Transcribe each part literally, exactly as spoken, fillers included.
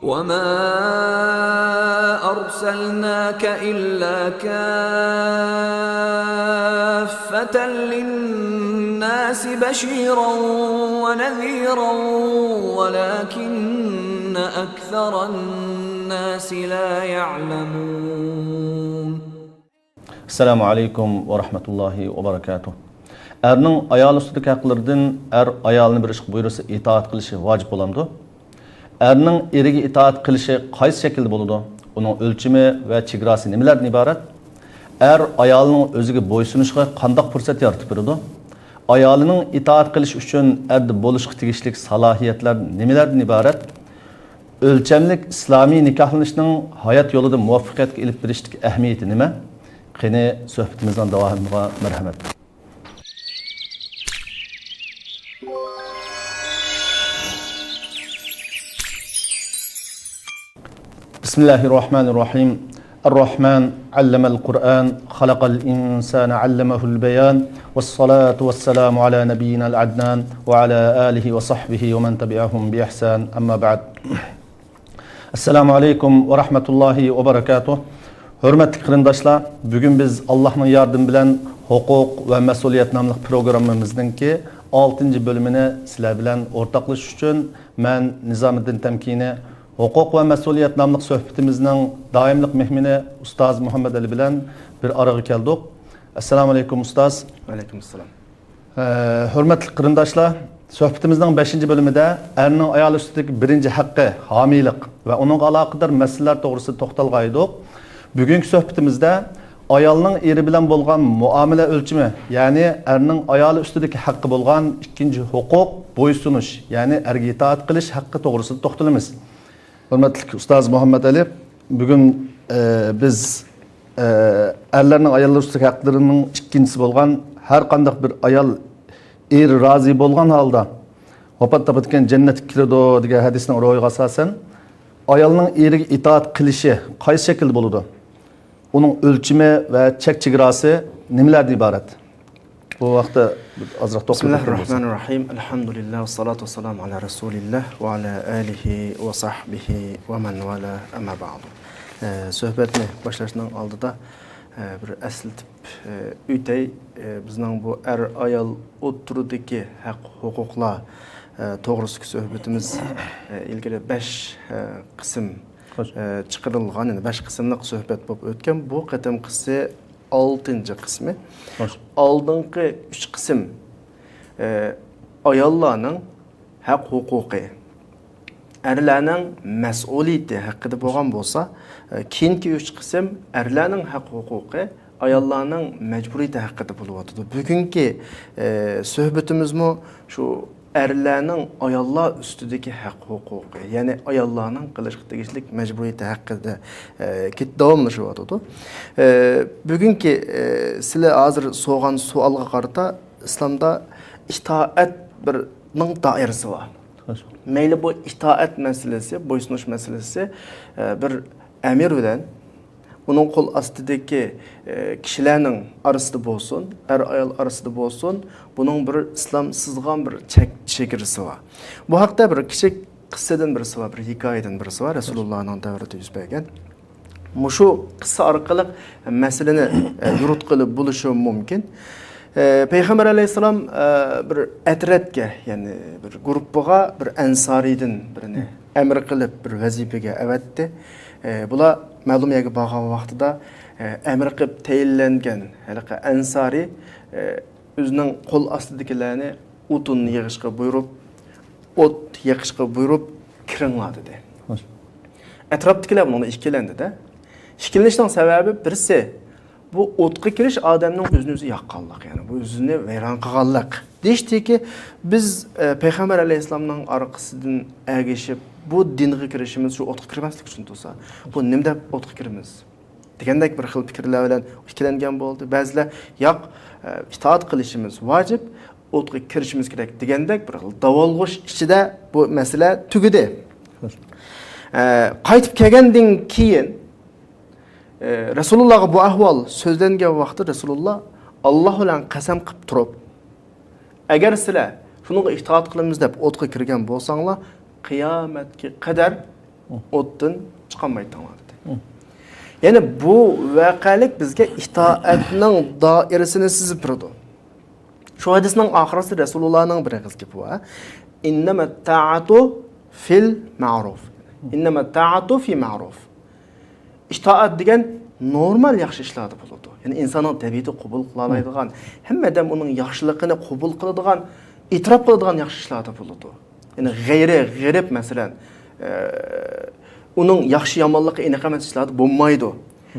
وما أرسلناك إلا كافة للناس بشيرا ونذيرا ولكن أكثر الناس لا يعلمون. ئەسسالامۇ ئەلەيكۇم ۋە رەھمەتۇللاھى ۋە بەرىكاتۇھ. ئەرنىڭ ئايال ئۈستىدىكى ھەقلىرىدىن ئەر ئايالىنى بىر ئىشقا بۇيرۇسا ئىتائەت قىلىشى ۋاجىپ بولامدۇ؟ ئەرنىڭ ئېرىگە ئىتائەت قىلىشى قايسى شەكىلدە بولىدۇ؟ ئۇنىڭ ئۆلچىمى ۋە چېگراسى نېمىلەردىن ئىبارەت؟ ئەر ئايالىنىڭ ئۆزىگە بويسۇنۇشىغا قانداق پۇرسەت يارىتىپ بېرىدۇ؟ ئايالىنىڭ ئىتائەت قىلىشى ئۈچۈن ئەردە بولۇشقا تېگىشلىك سالاھىيەتلەر نېمىلەردىن ئىبارەت؟ ئۆلچەملىك ئىسلامىي نىكاھلىنىشنىڭ ھايات يولىدا مۇۋەپپەقىيەتكە ئېلىپ بېرىشتىكى ئەھمىيىتى نېمە؟ قېنى، سۆھبىتىمىزنىڭ داۋامىغا مەرھەمەت. بسم الله الرحمن الرحيم. الرحمن علم القرآن، خلق الإنسان، علمه البيان، والصلاة والسلام على نبينا العدنان، وعلى آله وصحبه ومن تبعهم بإحسان، أما بعد. ئەسسالامۇ ئەلەيكۇم ۋە رەھمەتۇللاھى ۋە بەرىكاتۇھ. ھۆرمەتلىك قېرىنداشلار، بۈگۈن بىز ئاللاھنىڭ ياردىمى بىلەن ھوقۇق ۋە مەسئۇلىيەت ناملىق پروگراممىمىزنىڭكى ئالتىنچى بۆلۈمىنى سىلەر بىلەن ئورتاقلىشىش ئۈچۈن مەن نىزامىدىن تەمكىنى ھوقۇق ۋە مەسئۇلىيەت ناملىق سۆھبىتىمىزنىڭ دائىملىق مېھمىنى ئۇستاز مۇھەممەد ئەلى بىلەن بىر ئارىغا كەلدۇق. ئەسسالامۇ ئەلەيكۇم ئۇستاز. ۋەئەلەيكۇم ئەسسالام. ھە، ھۆرمەتلىك قېرىنداشلار، سۆھبىتىمىزنىڭ بەشىنچى بۆلۈمىدە ئەرنىڭ ئايال ئۈستىدىكى بىرىنچى ھەققى، ھامىيلىق ۋە ئۇنىڭغا ئالاقىدار مەسىلىلەر توغرىسىدا توختالغان ئىدۇق. بۈگۈنكى سۆھبىتىمىزدە ئايالنىڭ ئېرى بىلەن بولغان مۇئامىلە ئۆلچىمى، يەنى ئەرنىڭ ئايالى ئۈستىدىكى ھەققى بولغان ئىككىنچى ھوقۇق، بويسۇنۇش، يەنى ئەرگە ئىتائەت قىلىش ھەققى توغرىسىدا توختىلىمىز. ھۆرمەتلىك ئۇستاز مۇھەممەد ئەلى، بۈگۈن، ئە، بىز، ئە، ئەرلەرنىڭ ئاياللىرى ئۈستىدىكى ھەقلىرىنىڭ ئىككىنچىسى بولغان، ھەر قانداق بىر ئايال ئېرى رازى بولغان ھالدا ۋاپات تاپىدىكەن، جەننەتكە كىرىدۇ دېگەن ھەدىسنىڭ روھىغا ئاساسەن، ئايالنىڭ ئېرىگە ئىتائەت قىلىشى قايسى شەكىلدە بولىدۇ؟ ئۇنىڭ ئۆلچىمى ۋە چەك چېگراسى نېمىلەردىن ئىبارەت؟ بۇ ھەقتە ئازراق بىسمىللاھىر توختىلىپ ئۆتكەن بولساق. بىسمىللاھىر راھمانىر راھىم. ئەلھەمدۇلىللاھ، ۋەسسالاتۇ ۋەسسالامۇ ئالا رەسۇلىللاھ ۋە ئالا ئالىھى ۋە سەھبىھى ۋە مەن ۋالا، ئەمما بەئدۇ. ئە، سۆھبەتنى باشلاشنىڭ ئالدىدا، ئە، بىر ئەسلىتىپ، ئە، ئۆتەي. ئە، بىزنىڭ بۇ ئەر-ئايال ئوتتۇرىدىكى ھەق-ھوقۇقلار، ئە، توغرىسىدىكى سۆھبىتىمىز، ئە، ئىلگىرى بەش، ئە، قىسىم، خوش. ئە، چىقىرىلغان، يەنى بەش قىسىملىق سۆھبەت بولۇپ ئۆتكەن. بۇ قېتىمقىسى ئالتىنچى قىسمى. خوش. ئالدىنقى ئۈچ قىسىم، ئە، ئاياللارنىڭ ھەق-ھوقۇقى، ئەرلەرنىڭ مەسئۇلىيىتى ھەققىدە بولغان بولسا، ئە، كېيىنكى ئۈچ قىسىم ئەرلەرنىڭ ھەق-ھوقۇقى، ئاياللارنىڭ مەجبۇرىيىتى ھەققىدە بولۇۋاتىدۇ. بۈگۈنكى، ئە، سۆھبىتىمىزمۇ شۇ ئەرلەرنىڭ ئاياللار ئۈستىدىكى ھەق-ھوقۇقى، يەنى ئاياللارنىڭ قىلىشقا تېگىشلىك مەجبۇرىيىتى ھەققىدە، ئە، كېت-، داۋاملىشىۋاتىدۇ. ئە، بۈگۈنكى، ئە، سىلەر ھازىر سورىغان سوئالغا قارىتا، ئىسلامدا ئىتائەت بىرنىڭ دائىرىسى بار. خوش. مەيلى بۇ ئىتائەت مەسىلىسى، بويسۇنۇش مەسىلىسى، ئە، بىر ئەمىر بىلەن ئۇنىڭ قول ئاستىدىكى، ئە، كىشىلەرنىڭ ئارىسىدا بولسۇن، ئەر-ئايال ئارىسىدا بولسۇن، بۇنىڭ بىر ئىسلام سىزغان بىر چەك چېگرىسى بار. بۇ ھەقتە بىر كىچىك قىسسىدىن بىرسى بار، بىر ھېكايىدىن بىرسى بار، رەسۇلۇللانىڭ دەۋرىدە يۈز بەرگەن. مۇشۇ قىسسە ئارقىلىق مەسىلىنى، ئە، يورۇتقىلى بولۇشى مۇمكىن. ئە، پەيغەمبەر ئەلەيھىسسالام، ئە، بىر ئەترەتكە، يەنى بىر گۇرۇپپىغا بىر ئەنسارىيدىن بىرىنى ئەمىر قىلىپ بىر ۋەزىپىگە ئەۋەتتى. ئە، بۇلار مەلۇم يەرگە بارغان ۋاقتىدا، ئە، ئەمىر قىلىپ تەيىنلەنگەن ھېلىقى ئەنسارىي، ئە، ئۆزىنىڭ قول ئاستىدىكىلەرنى ئوتۇن يىغىشقا بۇيرۇپ، ئوت يېقىشقا بۇيرۇپ، «كىرىڭلار» دېدى. خوش. ئەتراپتىكىلەر بۇنىڭدىن ئىككىلەندى-دە. ئىككىلىنىشنىڭ سەۋەبى بىرسى، بۇ ئوتقا كىرىش ئادەمنىڭ ئۆزىنى ئۆزى ياققانلىق، يەنى بۇ ئۆزىنى ۋەيران قىلغانلىق. دېيىشتىكى، بىز، ئە، پەيغەمبەر ئەلەيھىسسالامنىڭ ئارقىسىدىن ئەگىشىپ، بۇ دىنغا كىرىشىمىز شۇ ئوتقا كىرمەسلىك ئۈچۈن تۇرسا، بۇ نېمە دەپ ئوتقا كىرىمىز؟ دېگەندەك بىر خىل پىكىرلەر بىلەن ئىككىلەنگەن بولدى. بەزىلەر، «ياق، ئە، ئىتائەت قىلىشىمىز ۋاجىپ، ئوتقا كىرىشىمىز كېرەك» دېگەندەك بىر خىل داۋالغۇش ئىچىدە بۇ مەسىلە تۈگىدى. ئە، قايتىپ كەلگەندىن كېيىن، ئە، رەسۇلۇللاغا بۇ ئەھۋال سۆزلەنگەن ۋاقىتتا رەسۇلۇللا ئاللا بىلەن قەسەم قىلىپ تۇرۇپ، ئەگەر سىلەر شۇنىڭغا ئىتائەت قىلىمىز دەپ ئوتقا كىرگەن بولساڭلار، قىيامەتكە قەدەر ئوتتىن چىقالمايتتىڭلار، دېدى. يەنى بۇ ۋەقەلىك بىزگە ئىتائەتنىڭ دائىرىسىنى سىزىپ بېرىدۇ. شۇ ھەدىسنىڭ ئاخىرىسى رەسۇلۇللانىڭ بىر ئېغىز گېپى بار. ئىننەمەتتائەتۇ فىل مەرۇف. ئىننەمەتتائەتۇ فى مەرۇف. ئىتائەت دېگەن نورمال ياخشى ئىشلاردا بولىدۇ. يەنى ئىنساننىڭ تەبىئىتى قوبۇل قىلالايدىغان، ھەممە ئادەم ئۇنىڭ ياخشىلىقىنى قوبۇل قىلىدىغان، ئېتىراپ قىلىدىغان ياخشى ئىشلاردا بولىدۇ. يەنى غەيرىي غېرىب، مەسىلەن، ئە، ئۇنىڭ ياخشى يامانلىقى ئېنىق ئەمەس ئىشلاردا بولمايدۇ.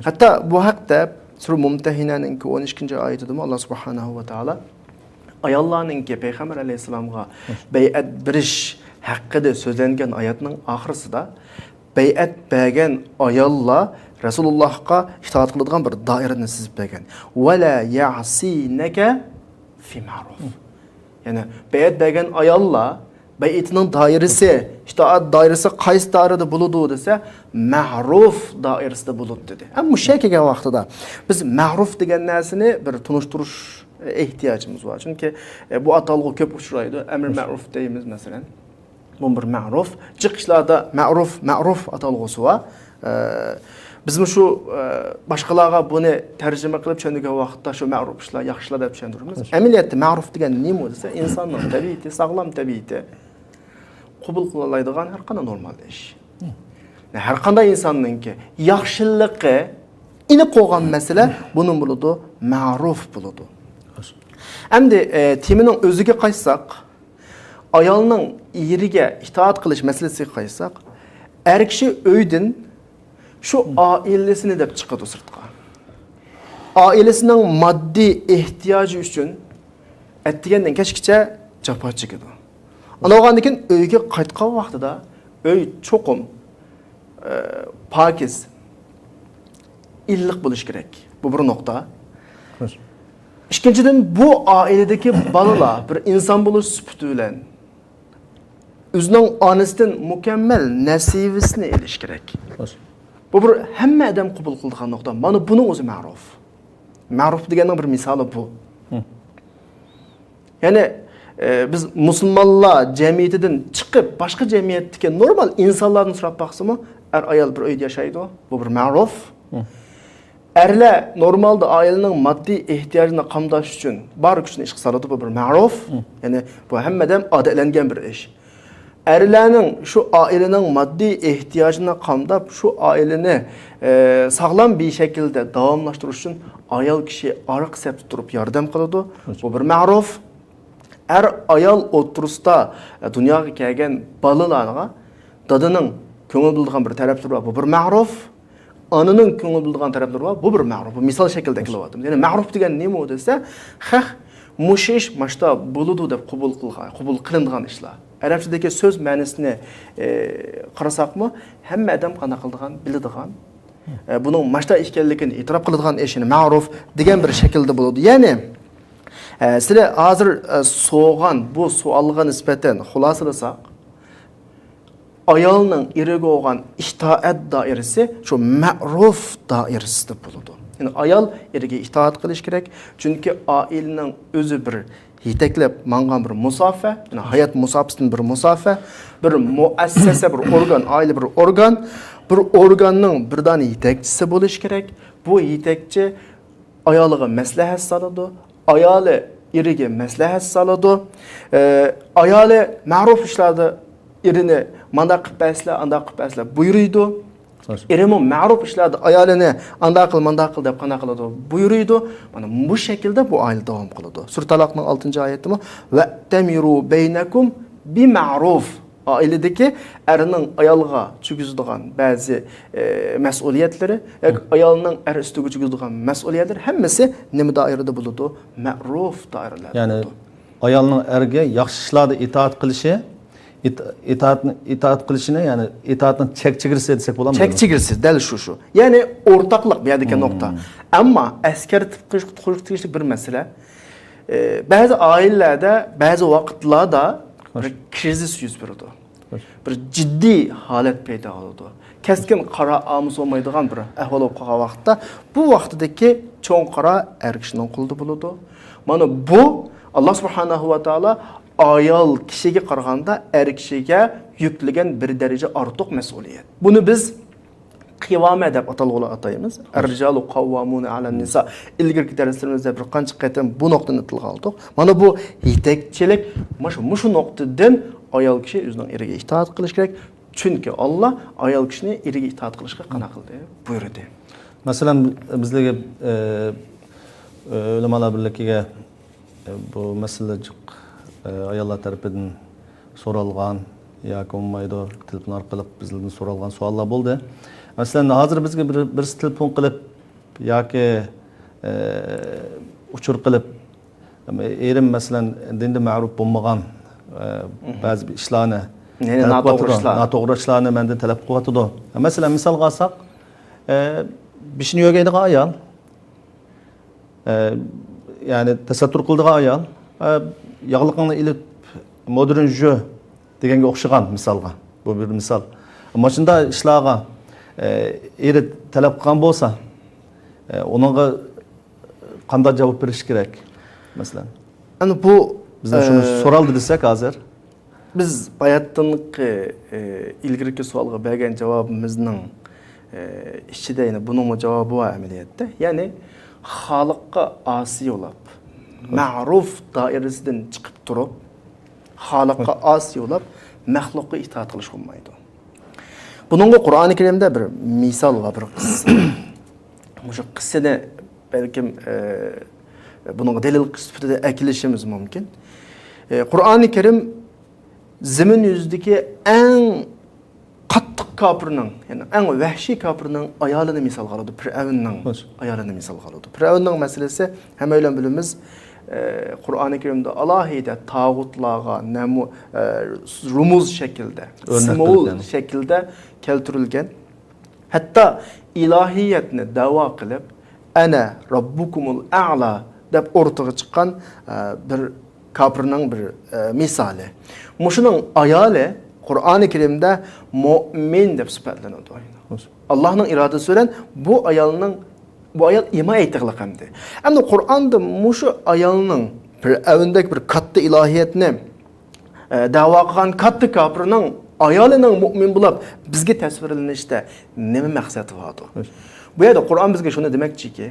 ھەتتا بۇ ھەقتە سۈرە مۇمتەھىنەنىڭكى ئون ئىككىنچى ئايىتىدىمۇ ئاللا سۇبھانەھۇ ۋە تائالا ئاياللارنىڭكى پەيغەمبەر ئەلەيھىسسالامغا بەيئەت بېرىش ھەققىدە سۆزلەنگەن ئايەتنىڭ ئاخىرسىدا بەيئەت بەرگەن ئاياللار رەسۇلۇللاھقا ئىتائەت قىلىدىغان بىر دائىرىنى سىزىپ بەرگەن. ۋەلا يەسىنەكە فى مەرۇف. يەنى بەيئەت بەرگەن ئاياللار بەيئىتىنىڭ دائىرىسى، ئىتائەت دائىرىسى قايسى دائىرىدە بولىدۇ دېسە، مەرۇف دائىرىسىدە بولىدۇ دېدى. ھەم مۇشۇ يەرگە كەلگەن ۋاقتىدا بىز مەرۇف دېگەن نەرسىنى بىر تونۇشتۇرۇش ئېھتىياجىمىز بار. چۈنكى، ئە، بۇ ئاتالغۇ كۆپ ئۇچرايدۇ. ئەمر مەرۇف دەيمىز، مەسىلەن. بۇ بىر مەرۇف. جىق ئىشلاردا مەرۇف، مەرۇف ئاتالغۇسى بار. ئە، بىزمۇ شۇ، ئە، باشقىلارغا بۇنى تەرجىمە قىلىپ چۈشەندۈرگەن ۋاقىتتا شۇ مەرۇپ ئىشلار، ياخشىلار دەپ چۈشەندۈرىمىز. ئەمەلىيەتتە مەرۇپ دېگەن نېمە دېسە، ئىنساننىڭ تەبىئىتى، ساغلام تەبىئىتى، قوبۇل قىلالايدىغان ھەر قانداق نورمال ئىش. ھەر قانداق ئىنساننىڭكى ياخشىلىقى ئېنىق بولغان مەسىلە بۇنىڭ بولىدۇ، مەرۇپ بولىدۇ. ئەمدى، ئە، تېمىنىڭ ئۆزىگە قايتساق، ئايالنىڭ ئېرىگە ئىتائەت قىلىش مەسىلىسىگە قايتساق، ئەر كىشى ئۆيدىن شۇ ئائىلىسىنى دەپ چىقىدۇ سىرتقا. ئائىلىسىنىڭ ماددىي ئېھتىياجى ئۈچۈن ئەتىگەندىن كەچكىچە جاپا چېكىدۇ. ئاندىن كېيىن ئۆيگە قايتقان ۋاقتىدا ئۆي چوقۇم، ئە، پاكىز، ئىللىق بولۇشى كېرەك. بۇ بىر نۇقتا. خوش. ئىككىنچىدىن، بۇ ئائىلىدىكى بالىلار بىر ئىنسان بولۇش سۈپىتى بىلەن ئۆزىنىڭ ئانىسىدىن مۇكەممەل نەسىۋىسىنى ئېلىشى كېرەك. خوش. بۇ بىر ھەممە ئادەم قوبۇل قىلىدىغان نۇقتا. مانا بۇنىڭ ئۆزى مەرۇف. مەرۇف دېگەننىڭ بىر مىسالى بۇ. ھە. يەنى، ئە، بىز مۇسۇلمانلار جەمئىيىتىدىن چىقىپ، باشقا جەمئىيەتتىكى نورمال ئىنسانلاردىن سوراپ باقسىمۇ، ئەر-ئايال بىر ئۆيدە ياشايدۇ. بۇ بىر مەرۇف. ھە. ئەرلەر نورمالدا ئائىلىنىڭ ماددىي ئېھتىياجىنى قامداش ئۈچۈن بار كۈچىنى ئىشقا سالىدۇ. بۇ بىر مەرۇف. ھە. يەنى بۇ ھەممە ئادەم ئادەتلەنگەن بىر ئىش. ئەرلەرنىڭ شۇ ئائىلىنىڭ ماددىي ئېھتىياجىنى قامداپ، شۇ ئائىلىنى، ئە، ساغلام بىر شەكىلدە داۋاملاشتۇرۇش ئۈچۈن ئايال كىشى ئارقا سەپتە تۇرۇپ ياردەم قىلىدۇ. بۇ بىر مەرۇف. ئەر-ئايال ئوتتۇرىسىدا، ئە، دۇنياغا كەلگەن بالىلارغا دادىنىڭ كۆڭۈل بۆلىدىغان بىر تەرەپلىرى بار. بۇ بىر مەرۇف. ئانىنىڭ كۆڭۈل بۆلىدىغان تەرەپلىرى بار، بۇ بىر مەرۇپ، بۇ مىسال شەكلىدە كېلىۋاتىمىز. يەنى مەرۇپ دېگەن نېمە ئۇ دېسە، خەق مۇشۇ ئىش ماشتا بولىدۇ دەپ قوبۇل قىلغان، قوبۇل قىلىنغان ئىشلار. ئەرەبچىدىكى سۆز مەنىسىنى، ئى، قارىساقمۇ، ھەممە ئادەم قانداق قىلىدىغان، بىلىدىغان، ئە، بۇنىڭ ماشتا ئىكەنلىكىنى ئېتىراپ قىلىدىغان ئىش، يەنى مەرۇپ دېگەن بىر شەكىلدە بولىدۇ. يەنى، ئە، سىلەر ھازىر، ئە، سورىغان بۇ سوئالغا نىسبەتەن خۇلاسىلىساق، ئايالنىڭ ئېرىگە بولغان ئىتائەت دائىرىسى شۇ مەرۇف دائىرىسىدە بولىدۇ. يەنى ئايال ئېرىگە ئىتائەت قىلىشى كېرەك، چۈنكى ئائىلىنىڭ ئۆزى بىر يېتەكلەپ ماڭغان بىر مۇساپە، يەنى ھايات مۇساپىسىدىن بىر مۇساپە، بىر مۇئەسسەسە، بىر ئورگان، ئائىلە بىر ئورگان، بىر ئورگاننىڭ بىر دانە يېتەكچىسى بولۇشى كېرەك. بۇ يېتەكچى ئايالىغا مەسلىھەت سالىدۇ، ئايالى ئېرىگە مەسلىھەت سالىدۇ. ئە، ئايالى مەرۇپ ئىشلاردا ئېرىنى مانداق قىلىپ بەرسىلە، ئانداق قىلىپ بەرسىلە بۇيرۇيدۇ. خوش. ئېرىمۇ مەرۇپ ئىشلاردا ئايالىنى ئانداق قىل، مانداق قىل دەپ قانداق قىلىدۇ، بۇيرۇيدۇ. مانا بۇ شەكىلدە بۇ ئائىلە داۋام قىلىدۇ. سۈرە تالاقنىڭ ئالتىنچى ئايىتىمۇ، «ۋەئتەمىرۇ بەينەكۇم بىمەرۇف.» ئائىلىدىكى ئەرنىڭ ئايالغا چۈشكۈزىدىغان بەزى، ئە، مەسئۇلىيەتلىرى ياكى ئايالنىڭ ئەر ئۈستىگە چۈشكۈزىدىغان مەسئۇلىيەتلىرى ھەممىسى نېمە دائىرىدە بولىدۇ؟ مەرۇف دائىرىلەردە يەنى بولىدۇ. ئايالنىڭ ئەرگە ياخشى ئىشلاردا ئىتائەت قىلىشى، ئىت-، ئىتائەتنى، ئىتائەت قىلىشىنى، يەنى ئىتائەتنىڭ چەك چېگرىسى دېسەك بولامدۇ؟ چەك چېگرىسى، دەل شۇ، شۇ. يەنى ئورتاقلىق بۇ يەردىكى نۇقتا. ئەمما ئەسكەرتىپ قويۇش، قويۇش تېگىشلىك بىر مەسىلە. ئە، بەزى ئائىلىلەردە، بەزى ۋاقىتلاردا بىر كىرىزىس يۈز بېرىدۇ. بىر جىددىي ھالەت پەيدا بولىدۇ. كەسكىن قارار ئالمىسا بولمايدىغان بىر ئەھۋال بولۇپ قالغان ۋاقىتتا، بۇ ۋاقتىدىكى چوڭ قارار ئەر كىشىنىڭ قولىدا بولىدۇ. مانا بۇ ئاللا سۇبھانەھۇ ۋە تائالا ئايال كىشىگە قارىغاندا ئەر كىشىگە يۈكلىگەن بىر دەرىجە ئارتۇق مەسئۇلىيەت. بۇنى بىز قىۋامە دەپ ئاتالغۇلار ئاتايمىز. ئەر رىجالۇ قاۋۋامۇنە ئەلەن نىسا. ئىلگىرىكى دەرسلىرىمىزدە بىر قانچە قېتىم بۇ نۇقتىنى تىلغا ئالدۇق. مانا بۇ يېتەكچىلىك، مۇشۇ، مۇشۇ نۇقتىدىن ئايال كىشى ئۆزىنىڭ ئېرىگە ئىتائەت قىلىشى كېرەك. چۈنكى ئاللا ئايال كىشىنى ئېرىگە ئىتائەت قىلىشقا قانا قىلدى، بۇيرۇدى. مەسىلەن، بىزلەرگە، ئە، ئۆلىمالار بىرلىكىگە، ئە، بۇ مەسىلىدە جىق، ئە، ئاياللار تەرىپىدىن سورالغان ياكى بولمايدۇ، تېلېفون ئارقىلىق بىزدىن سورالغان سوئاللار بولدى. مەسىلەن، ھازىر بىزگە بىر، بىرسى تېلېفون قىلىپ ياكى، ئە، ئۇچۇر قىلىپ، ئېرىم، مەسىلەن، دىندا مەرۇپ بولمىغان، ئە، بەزى بىر ئىشلارنى يەنى تەلەپ ناتوغرا قىلىۋاتىدۇ، ئىشلار. ناتوغرا ئىشلارنى مەندىن تەلەپ قىلىۋاتىدۇ. مەسىلەن، مىسالغا ئالساق، ئە، بېشىنى يۆگەيدىغان ئايال، ئە، يەنى تەسەتتۇر قىلىدىغان ئايال، ئە، ياغلىقىڭنى ئېلىپ، مودېرن جۇ دېگەنگە ئوخشىغان مىسالغا. بۇ بىر مىسال. ماشۇنداق ئىشلارغا، ئە، ئېرى تەلەپ قىلغان بولسا، ئە، ئۇنىڭغا قانداق جاۋاب بېرىش كېرەك، مەسىلەن؟ ئەنە بۇ، بىزدىن شۇنى ئە، سورالدى دېسەك ھازىر. بىز باياتتىنقى، ئە، ئىلگىرىكى سوئالغا بەرگەن جاۋابىمىزنىڭ، ئە، ئىچىدە يەنە بۇنىڭمۇ جاۋابى بار ئەمەلىيەتتە. يەنى خالىققا ئاسىي بولاپ، مەرۇف دائىرىسىدىن چىقىپ تۇرۇپ، خالىققا ئاسىي بولاپ، مەخلۇققا ئىتائەت قىلىش بولمايدۇ. بۇنىڭغا قۇرئانى كەرىمدە بىر مىسال بار، بىر قىسسە. مۇشۇ قىسسىنى بەلكىم، ئە، بۇنىڭغا دەلىل سۈپىتىدە ئەكېلىشىمىز مۇمكىن. ئە، قۇرئانى كەرىم زېمىن يۈزىدىكى ئەڭ قاتتىق كاپىرنىڭ، يەنى ئەڭ ۋەھشىي كاپىرنىڭ ئايالىنى مىسالغا ئالىدۇ، پىرئەۋننىڭ ئايالىنى مىسالغا ئالىدۇ. پىرئەۋننىڭ مەسىلىسى ھەممەيلەن بىلىمىز، ئە، قۇرئانى كەرىمدە ئالاھىدە تاغۇتلارغا نەمۇ-، ئە، رۇمۇز شەكلىدە، سىمۋول شەكلىدە كەلتۈرۈلگەن. ھەتتا ئىلاھىيەتنى دەۋا قىلىپ، «ئەنە رەببۇكۇمۇل ئەئلا» دەپ ئورتىغا چىققان، ئە، بىر كاپىرنىڭ بىر، ئە، مىسالى. مۇشۇنىڭ ئايالى قۇرئانى كەرىمدە مۆمىن دەپ سۈپەتلىنىدۇ. ئاللاھنىڭ ئىرادىسى بىلەن بۇ ئايالنىڭ، بۇ ئايال ئىمان ئېيتىغلىق ئەمدى. ئەمدى قۇرئاندا مۇشۇ ئايالنىڭ پىرئەۋندەك بىر كاتتا ئىلاھىيەتنى ئە، دەۋا قىلغان كاتتا كاپىرنىڭ ئايالىنىڭ مۆمىن بولاپ بىزگە تەسۋىرلىنىشتە نېمە مەقسەت باردۇ؟ بۇ يەردە قۇرئان بىزگە شۇنى دېمەكچىكى،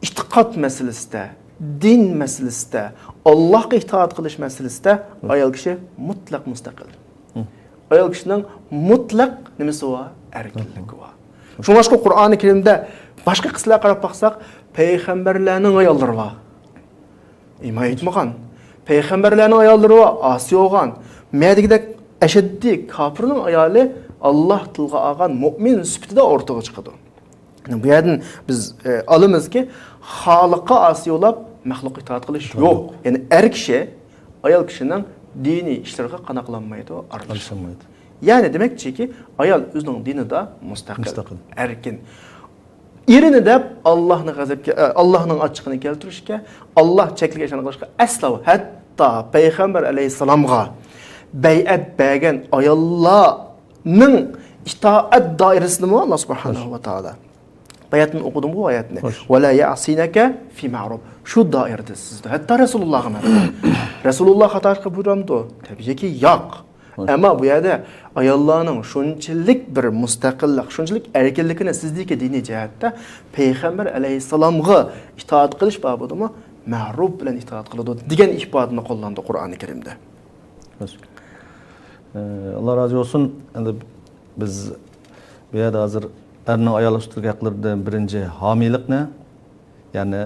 ئېتىقاد مەسىلىسىدە، دىن مەسىلىسىدە، ئاللاھقا ئىتائەت قىلىش مەسىلىسىدە ئايال كىشى مۇتلەق مۇستەقىل. ئايال كىشىنىڭ مۇتلەق نېمىسى بار؟ ئەركىنلىكى بار. شۇڭلاشقا قۇرئانى كەرىمدە باشقا قىسسىلەرگە قاراپ باقساق، پەيغەمبەرلەرنىڭ ئاياللىرى بار. ئىمان ئېيتمىغان. پەيغەمبەرلەرنىڭ ئاياللىرى ئاسىي بولغان. مەدىگىدەك ئەشەددىي كاپىرنىڭ ئايالى ئاللاھ تىلغا ئالغان مۆمىن سۈپىتىدە ئورتىغا چىقىدۇ. يەنى بۇ يەردىن بىز، ئە، ئالىمىزكى، خالىققا ئاسىي بولاپ مەخلۇققا ئىتائەت قىلىش يوق. يەنى ئەر كىشى ئايال كىشىنىڭ دىنىي ئىشلىرىغا قانا قىلالمايدۇ، ئارىلىشالمايدۇ. يەنى دېمەكچىكى، ئايال ئۆزىنىڭ دىنىدا مۇستەقىل، مۇستەقىل. ئەركىن. ئېرىنى دەپ ئاللاھنى غەزەپكە، ئە، ئاللاھنىڭ ئاچچىقىنى كەلتۈرۈشكە، ئاللاھ چەكلىگەن ئىشلارنى قىلىشقا ئەسلا، ھەتتا پەيغەمبەر ئەلەيھىسسالامغا بەيئەت بەرگەن ئاياللارنىڭ ئىتائەت دائىرىسىدىمۇ ئاللاھ سۇبھانەھۇ ۋە تائالا. باياتتىن ئوقۇدۇمغۇ ئايەتنى. «ۋە لا يەئسىنەكە فى مەئرۇف.» شۇ دائىرىدە سىزدە. ھەتتا رەسۇلۇللاھقا مەن. رەسۇلۇللاھ خاتا ئىشقا بۇيرامدۇ؟ تەبىئىيكى ياق. ئەمما بۇ يەردە ئاياللارنىڭ شۇنچىلىك بىر مۇستەقىللىق، شۇنچىلىك ئەركىنلىكىنى سىزدىكى دىنىي جەھەتتە پەيغەمبەر ئەلەيھىسسالامغا ئىتائەت قىلىش بابىدىمۇ مەرۇپ بىلەن ئىتائەت قىلىدۇ دېگەن ئىپادىنى قوللاندى قۇرئانى كەرىمدە. ئە، ئاللا رازى بولسۇن. ئەمدى بىز بۇ يەردە ھازىر ئەرنىڭ ئايال ئۈستىدىكى ھەقلىرىدىن بىرىنچى ھامىيلىقنى، يەنى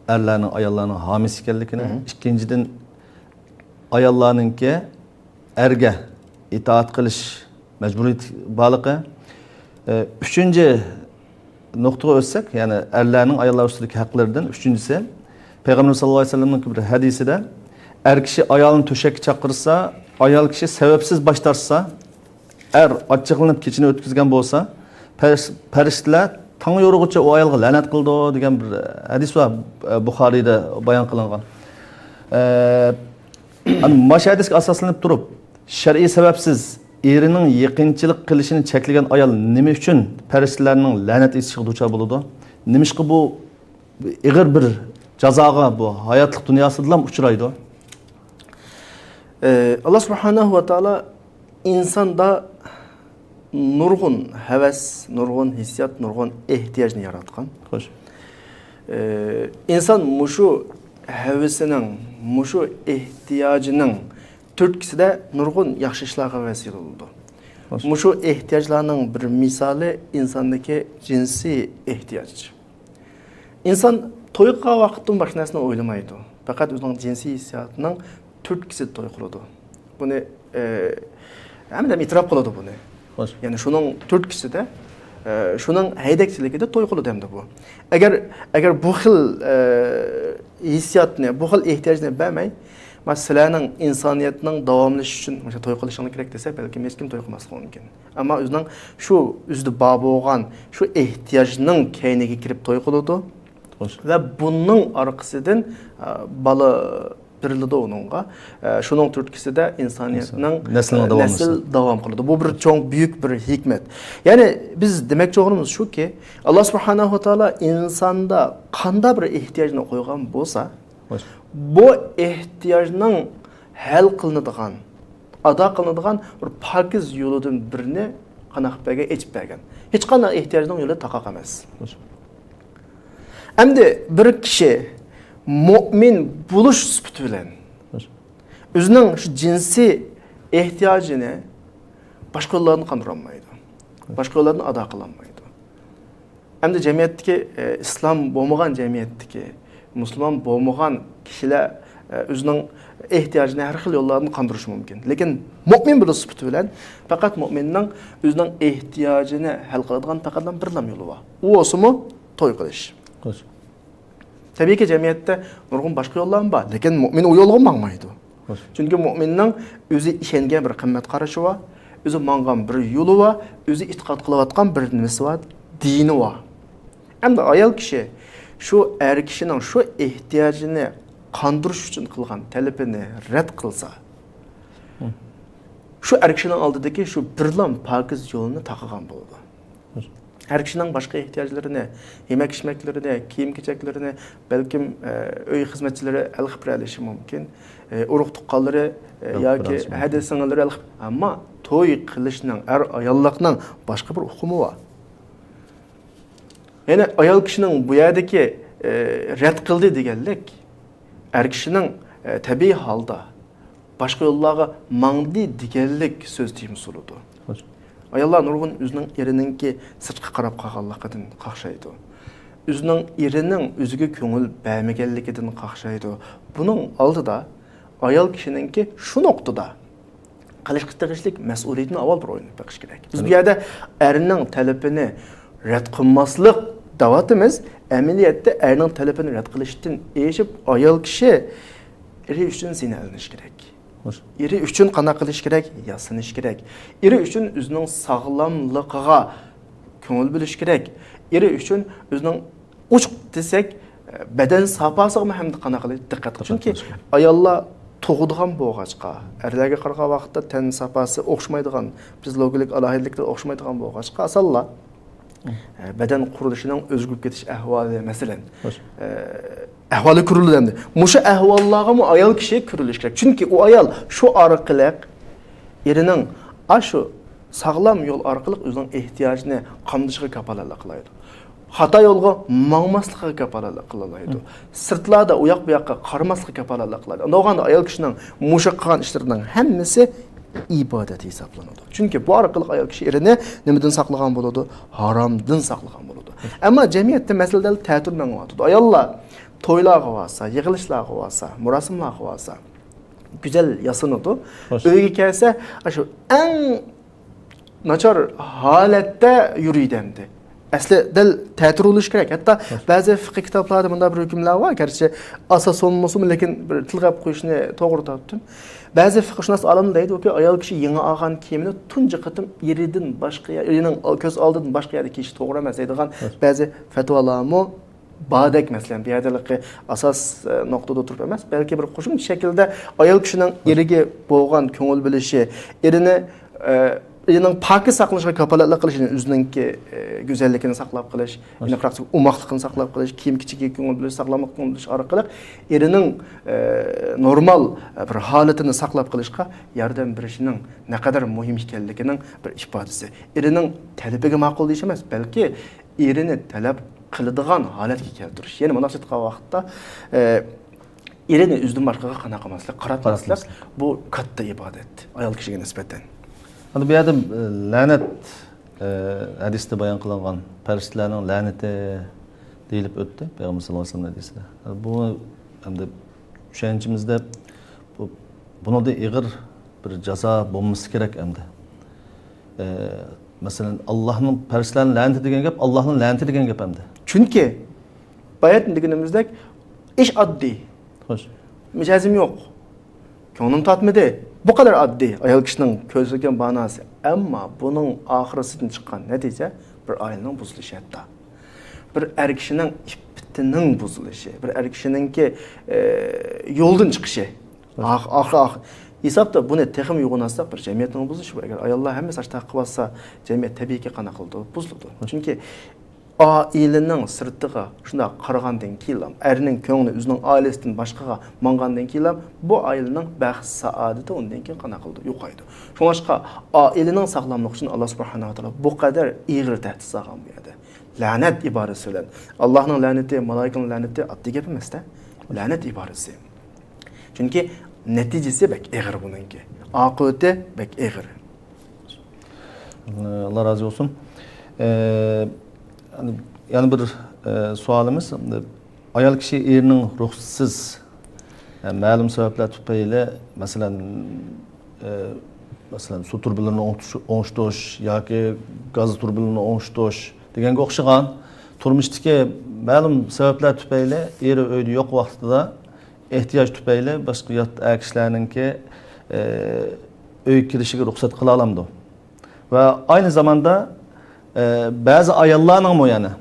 ئەرلەرنىڭ ئاياللارنىڭ ھامىيسى ئىكەنلىكىنى، ئىككىنچىدىن ئاياللارنىڭكى ئەرگە ئىتائەت قىلىش مەجبۇرىيىتى بارلىقى. ئە، ئۈچىنچى نۇقتىغا ئۆتسەك، يەنى ئەرلەرنىڭ ئاياللار ئۈستىدىكى ھەقلىرىدىن ئۈچىنچىسى، پەيغەمبىرىمىز ساللاللاھۇ ئەلەيھى ۋەسەللەمنىڭ بىر ھەدىسىدە، ئەر كىشى ئايالىنى تۆشەككە چاقىرسا، ئايال كىشى سەۋەبسىز باش تارتسا، ئەر ئاچچىقلىنىپ كېچىنى ئۆتكۈزگەن بولسا، پەرىش-، پەرىشتىلەر تاڭ يورۇغۇچە ئۇ ئايالغا لەنەت قىلىدۇ دېگەن بىر ھەدىس بار، بۇخارىيدا بايان قىلىنغان. ئە، ئەنە مانا شۇ ھەدىسكە ئاساسلىنىپ تۇرۇپ، شەرئىي سەۋەبسىز ئېرىنىڭ يېقىنچىلىق قىلىشىنى چەكلىگەن ئايال نېمە ئۈچۈن پەرىشتىلەرنىڭ لەنەت ئېيتىشىغا دۇچار بولىدۇ؟ نېمىشقا بۇ ئېغىر بىر جازاغا بۇ ھاياتلىق دۇنياسىدىلا ئۇچرايدۇ. ئى، ئاللا سۇبھانەھۇ ۋە تائالا ئىنساندا نۇرغۇن ھەۋەس، نۇرغۇن ھېسسىيات، نۇرغۇن ئېھتىياجنى ياراتقان. خوش. ئى، ئىنسان مۇشۇ ھەۋىسىنىڭ، مۇشۇ ئېھتىياجىنىڭ تۈرتكىسىدە نۇرغۇن ياخشى ئىشلارغا ۋەسىلە بولىدۇ. خوش. مۇشۇ ئېھتىياجلارنىڭ بىر مىسالى ئىنساندىكى جىنسىي ئېھتىياج. ئىنسان توي قىلغان ۋاقىتتىن باشقا نەرسىنى ئويلىمايدۇ. پەقەت ئۆزىنىڭ جىنسىي ھېسسىياتىنىڭ تۈرتكىسىدە توي قىلىدۇ. بۇنى، ئى، ھەممە ئادەم ئېتىراپ قىلىدۇ بۇنى. خوش. يەنى شۇنىڭ تۈرتكىسىدە، ئى، شۇنىڭ ھەيدەكچىلىكىدە توي قىلىدۇ ئەمدى بۇ. ئەگەر، ئەگەر بۇ خىل، ئى، ھېسسىياتنى، بۇ خىل ئېھتىياجنى بەرمەي، ما سىلەرنىڭ ئىنسانىيەتنىڭ داۋاملىشىشى ئۈچۈن مۇشۇ توي قىلىشىڭلار كېرەك دېسە، بەلكىم ھېچكىم توي قىلماسلىقى مۇمكىن. ئەمما ئۆزىنىڭ شۇ ئۆزىدە بار بولغان شۇ ئېھتىياجنىڭ كەينىگە كىرىپ توي قىلىدۇ. خوش. ۋە بۇنىڭ ئارقىسىدىن، ئە، بالا بېرىلىدۇ ئۇنىڭغا. ئە، شۇنىڭ تۈرتكىسىدە ئىنسانىيەتنىڭ، نەسلىنىڭ ئە، داۋاملىشىشى. نەسىل داۋام قىلىدۇ. بۇ بىر چوڭ، بۈيۈك بىر ھېكمەت. يەنى بىز دېمەكچى بولغىنىمىز شۇكى، ئاللا سۇبھانەھۇ ۋە تائالا ئىنساندا قانداق بىر ئېھتىياجنى قويغان بولسا، خوش. بۇ ئېھتىياجنىڭ ھەل قىلىنىدىغان، ئادا قىلىنىدىغان بىر پاكىز يولىدىن بىرنى قانداق بەرگەن، ئېچىپ بەرگەن. ھېچقانداق ئېھتىياجنىڭ يولى تاقاق ئەمەس. خوش. ئەمدى بىر كىشى مۇئمىن بولۇش سۈپىتى بىلەن خوش. ئۆزىنىڭ شۇ جىنسىي ئېھتىياجىنى باشقا يوللاردىن قاندۇرالمايدۇ. خوش. باشقا يوللاردىن ئادا قىلالمايدۇ. ئەمدى جەمئىيەتتىكى، ئە، ئىسلام بولمىغان جەمئىيەتتىكى مۇسۇلمان بولمىغان كىشىلەر، ئە، ئۆزىنىڭ ئېھتىياجىنى ھەر خىل يوللاردىن قاندۇرۇشى مۇمكىن. لېكىن مۇئمىن بولۇش سۈپىتى بىلەن پەقەت مۇئمىننىڭ ئۆزىنىڭ ئېھتىياجىنى ھەل قىلىدىغان پەقەتلا بىرلا يولى بار. ئۇ بولسىمۇ توي قىلىش. خوش. تەبىئىيكى، جەمئىيەتتە نۇرغۇن باشقا يوللارمۇ بار، لېكىن مۇئمىن ئۇ يولغا ماڭمايدۇ. خوش. چۈنكى مۇئمىننىڭ ئۆزى ئىشەنگەن بىر قىممەت قارىشى بار، ئۆزى ماڭغان بىر يولى بار، ئۆزى ئېتىقاد قىلىۋاتقان بىر نېمىسى بار، دىنى بار. ئەمدى ئايال كىشى شۇ ئەر كىشىنىڭ شۇ ئېھتىياجىنى قاندۇرۇش ئۈچۈن قىلغان تەلىپىنى رەت قىلسا، ھە. شۇ ئەر كىشىنىڭ ئالدىدىكى شۇ بىرلا پاكىز يولنى تاقىغان بولىدۇ. ھە. ئەر كىشىنىڭ باشقا ئېھتىياجلىرىنى، يېمەك-ئىچمەكلىرىنى، كىيىم-كېچەكلىرىنى، بەلكىم، ئە، ئۆي خىزمەتچىلىرى ھەل قىلىپ بېرەلىشى مۇمكىن. ئە، ئۇرۇق-تۇغقانلىرى، ئە، ياكى ھەدە سىڭىللىرى ھەل قىلىپ، ئەمما توي قىلىشنىڭ، ئەر-ئاياللىقنىڭ باشقا بىر ئۇقۇمى بار. يەنى ئايال كىشىنىڭ بۇ يەردىكى، ئە، رەت قىلدى دېگەنلىك، ئەر كىشىنىڭ، ئە، تەبىئىي ھالدا باشقا يوللارغا ماڭدى دېگەنلىك سۆز تېمىسى بولىدۇ. خوش. ئاياللار نۇرغۇن ئۆزىنىڭ ئېرىنىڭكى سىرتقا قاراپ قالغانلىقىدىن قاقشايدۇ. ئۆزىنىڭ ئېرىنىڭ ئۆزىگە كۆڭۈل بەرمىگەنلىكىدىن قاقشايدۇ. بۇنىڭ ئالدىدا ئايال كىشىنىڭكى شۇ نۇقتىدا قىلىشقا تېگىشلىك مەسئۇلىيىتىنى ئاۋۋال بىر ئويلاپ بېقىش كېرەك. بىز بۇ يەردە ئەرنىڭ تەلىپىنى رەت قىلماسلىق دەۋاتىمىز. ئەمەلىيەتتە ئەرنىڭ تەلىپىنى رەت قىلىشتىن ئېشىپ، ئايال كىشى ئېرى ئۈچۈن زىننەتلىنىشى كېرەك. خوش. ئېرى ئۈچۈن قانداق قىلىش كېرەك؟ ياسىنىش كېرەك. ئېرى ئۈچۈن ئۆزىنىڭ ساغلاملىقىغا كۆڭۈل بۆلۈش كېرەك. ئېرى ئۈچۈن ئۆزىنىڭ ئوچۇق دېسەك، بەدەن ساپاسىغىمۇ ھەمدە قانداق قىلىش دىققەت قىلىش. چۈنكى ئاياللار تۇغىدىغان بولغاچقا، ئەرلەرگە قارىغان ۋاقىتتا تەن ساپاسى ئوخشىمايدىغان، فىزىولوگىيەلىك ئالاھىدىلىكلىرى ئوخشىمايدىغان بولغاچقا، ئاسانلا ئە، بەدەن قۇرۇلۇشىنىڭ ئۆزگىرىپ كېتىش ئەھۋالى، مەسىلەن، خوش. ئە، ئەھۋالى كۆرۈلىدۇ ئەمدى. مۇشۇ ئەھۋاللارغىمۇ ئايال كىشى كۆرۈلۈشى كېرەك. چۈنكى ئۇ ئايال شۇ ئارقىلىق ئېرىنىڭ ئاشۇ ساغلام يول ئارقىلىق ئۆزىنىڭ ئېھتىياجىنى قامدىشىغا كاپالەتلىك قىلالايدۇ. خاتا يولغا ماڭماسلىقىغا كاپالەتلىك قىلالايدۇ. ھە. سىرتلاردا ئۇ ياق بۇ ياققا قارىماسلىققا كاپالەتلىك قىلالايدۇ. ئۇنداق بولغاندا ئايال كىشىنىڭ مۇشۇ قىلغان ئىشلىرىنىڭ ھەممىسى ئىبادەت ھېسابلىنىدۇ. چۈنكى بۇ ئارقىلىق ئايال كىشى ئېرىنى نېمىدىن ساقلىغان بولىدۇ؟ ھارامدىن ساقلىغان بولىدۇ. ئەمما جەمئىيەتتە مەسىلە دەل تەتۈر مېڭىۋاتىدۇ. ئاياللار تويلارغا بارسا، يىغىلىشلارغا بارسا، مۇراسىملارغا بارسا، گۈزەل ياسىنىدۇ. خوش. ئۆيگە كەلسە، ئاشۇ ئەڭ ناچار ھالەتتە يۈرىدۇ ئەمدى. ئەسلى دەل تەتۈر بولۇشى كېرەك. ھەتتا بەزى فىقھىي كىتابلاردا مۇنداق بىر ھۆكۈملەر بار، گەرچە ئاساس بولمىسىمۇ، لېكىن بىر تىلغا ئېلىپ قويۇشنى توغرا تاپتىم. بەزى فىقھشۇناس ئالىملار دەيدۇكى، ئايال كىشى يېڭى ئالغان كىيىمىنى تۇنجى قېتىم ئېرىدىن باشقا يەر، ئېرىنىڭ كۆز ئالدىدىن باشقا يەردە كىيىشى توغرا ئەمەس دەيدىغان بەزى پەتىۋالارمۇ باردەك، مەسىلەن، بۇ يەردە ھېلىقى ئاساس، ئە، نۇقتىدا تۇرۇپ ئەمەس، بەلكى بىر قوشۇمچە شەكىلدە ئايال كىشىنىڭ ئېرىگە بولغان كۆڭۈل بۆلۈشى، ئېرىنى، ئە، ئېرىنىڭ پاكىز ساقلىنىشىغا كاپالەتلىك قىلىش، يەنى ئۆزىنىڭكى، ئە، گۈزەللىكىنى ساقلاپ قېلىش، يەنە ئوماقلىقىنى ساقلاپ قېلىش، كىيىم-كېچەككە كۆڭۈل بۆلۈش، ساغلاملىققا كۆڭۈل بۆلۈش ئارقىلىق ئېرىنىڭ، ئە، نورمال، ئە، بىر ھالىتىنى ساقلاپ قېلىشقا ياردەم بېرىشىنىڭ نەقەدەر مۇھىم ئىكەنلىكىنىڭ بىر ئىپادىسى. ئېرىنىڭ تەلىپىگە ماقۇل دېيىش ئەمەس، بەلكى ئېرىنى تەلەپ قىلىدىغان ھالەتكە كەلتۈرۈش. يەنى مۇنداقچە ئېيتقان ۋاقىتتا، ئە، ئېرىنى ئۆزىدىن باشقىغا قانا قىلماسلىق، قاراتماسلىق، قاراتماسلىق. بۇ كاتتا ئىبادەت ئايال كىشىگە نىسبەتەن. ئەمدى بۇ يەردە، ئە، لەنەت، ئە، ھەدىستە بايان قىلىنغان پەرىشتىلەرنىڭ لەنىتى دېيىلىپ ئۆتتى پەيغەمبەر ساللاللاھۇ ئەلەيھى ۋەسەللەم ھەدىسىدە. بۇ ئەمدى چۈشەنچىمىزدە بۇ، بۇنىڭدىن ئېغىر بىر جازا بولمىسا كېرەك ئەمدى. ئە، مەسىلەن، ئاللاھنىڭ پەرىشتىلەرنىڭ لەنىتى دېگەن گەپ، ئاللاھنىڭ لەنىتى دېگەن گەپ ئەمدى. چۈنكى باياتىن دېگىنىمىزدەك، ئىش ئاددىي. خوش. مىجەزىم يوق. كۆڭلۈم تارتمىدى. بۇ قەدەر ئاددىي. ئايال كىشىنىڭ كۆرسەتكەن ماناسى. ئەمما بۇنىڭ ئاخىرىسىدىن چىققان نەتىجە بىر ئائىلىنىڭ بۇزۇلۇشى ھەتتا. بىر ئەر كىشىنىڭ ئىپپىتىنىڭ بۇزۇلۇشى، بىر ئەر كىشىنىڭكى، ئە، يولدىن چىقىشى. خوش. ئاخ-، ئاخىر، ئاخىر. ھېسابتا بۇنى تېخىمۇ يوغىنالتساق، بىر جەمئىيەتنىڭ بۇزۇلۇشى بۇ. ئەگەر ئاياللار ھەممىسى ئاشتاق قىلىۋاتسا، جەمئىيەت تەبىئىيكى قانداق قىلىدۇ؟ بۇزۇلىدۇ. خوش. چۈنكى ئائىلىنىڭ سىرتىغا شۇنداق قارىغاندىن كېيىنلا، ئەرنىڭ كۆڭلى ئۆزىنىڭ ئائىلىسىدىن باشقىغا ماڭغاندىن كېيىنلا، بۇ ئائىلىنىڭ بەخت-سائادىتى ئۇندىن كېيىن قانداق قىلىدۇ؟ يوقايدۇ. شۇڭلاشقا ئائىلىنىڭ ساغلاملىقى ئۈچۈن ئاللا سۇبھانەھۇ ۋە تائالا بۇ قەدەر ئېغىر تەھدىت سالغان بۇ يەردە. لەنەت ئىبارىسى بىلەن. ئاللانىڭ لەنىتى، مالايىكىنىڭ لەنىتى ئاددىي گەپ ئەمەس-دە. لەنەت ئىبارىسى. چۈنكى نەتىجىسى بەك ئېغىر بۇنىڭكى. ئاقىۋىتى بەك ئېغىر. ئاللا رازى بولسۇن. ئە، يەنە بىر، ئە، سوئالىمىز. ئايال كىشى ئېرىنىڭ رۇخسىتىسىز، ئە، مەلۇم سەۋەبلەر تۈپەيلى، مەسىلەن، ئە، مەسىلەن، سۇ تۇرۇبىلىرىنى ئوڭشىتىش، ئوڭشىتىش ياكى گاز تۇرۇبىلىرىنى ئوڭشىتىش دېگەنگە ئوخشىغان تۇرمۇشتىكى مەلۇم سەۋەبلەر تۈپەيلى ئېرى ئۆيدە يوق ۋاقتىدا ئېھتىياج تۈپەيلى باشقا يات ئەر كىشىلەرنىڭكى، ئە، ئۆيگە كىرىشىگە رۇخسەت قىلالامدۇ؟ ۋە ئاينى زاماندا، ئە، بەزى ئاياللارنىڭمۇ يەنە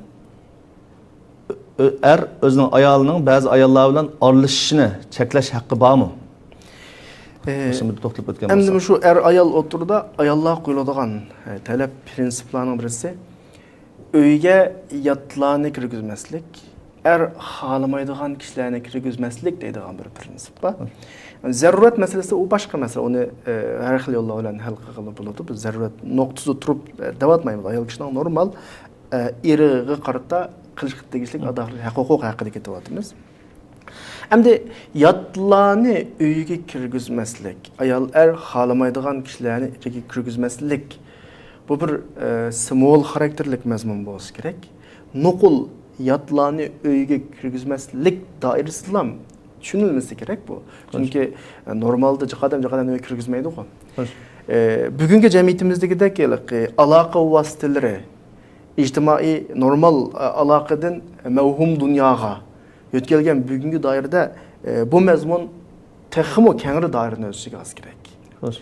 ئۆ-، ئۆ-، ئەر ئۆزىنىڭ ئايالىنىڭ بەزى ئاياللار بىلەن ئارىلىشىشىنى چەكلەش ھەققى بارمۇ؟ ئە، مۇشۇ بىر توختىلىپ ئۆتكەن ئەمدى بولساق. مۇشۇ ئەر ئايال ئوتتۇرىدا ئاياللارغا قويۇلىدىغان، ئە، تەلەپ پرىنسىپلارنىڭ بىرسى، ئۆيگە ياتلارنى كىرگۈزمەسلىك، ئەر خالىمايدىغان كىشىلەرنى كىرگۈزمەسلىك دەيدىغان بىر پرىنسىپ بار. زەرۇرەت مەسىلىسى ئۇ باشقا مەسىلە، ئۇنى، ئە، ھەر خىل يوللار بىلەن ھەل قىلغىلى بولىدۇ. بىز زەرۇرەت نۇقتىسىدا تۇرۇپ، ئە، دەۋاتمايمىز. ئايال كىشىنىڭ نورمال، ئە، ئېرىغا قارىتا قىلىشقا تېگىشلىك ئادا ھەق-ھوقۇق ھەققىدە كېتىۋاتىمىز. ئەمدى ياتلارنى ئۆيگە كىرگۈزمەسلىك، ئايال ئەر خالىمايدىغان كىشىلەرنى ئۆيگە كىرگۈزمەسلىك، بۇ بىر، ئە، سىمۋول خاراكتېرلىك مەزمۇن بولسا كېرەك. نوقۇل ياتلارنى ئۆيگە كىرگۈزمەسلىك دائىرىسىدىلا چۈشىنىلمىسى كېرەك بۇ. چۈنكى، ئە، نورمالدا جىق ئادەم جىق ئادەمنى ئۆيگە كىرگۈزمەيدىغۇ. ئە، بۈگۈنكى جەمئىيىتىمىزدىكىدەك ھېلىقى ئالاقە ۋاسىتىلىرى، ئىجتىمائىي نورمال، ئە، ئالاقىدىن مەۋھۇم دۇنياغا يۆتكەلگەن بۈگۈنكى دائىرىدە، ئە، بۇ مەزمۇن تېخىمۇ كەڭرى دائىرىنى ئۆز ئىچىگە ئالسا كېرەك. خوش.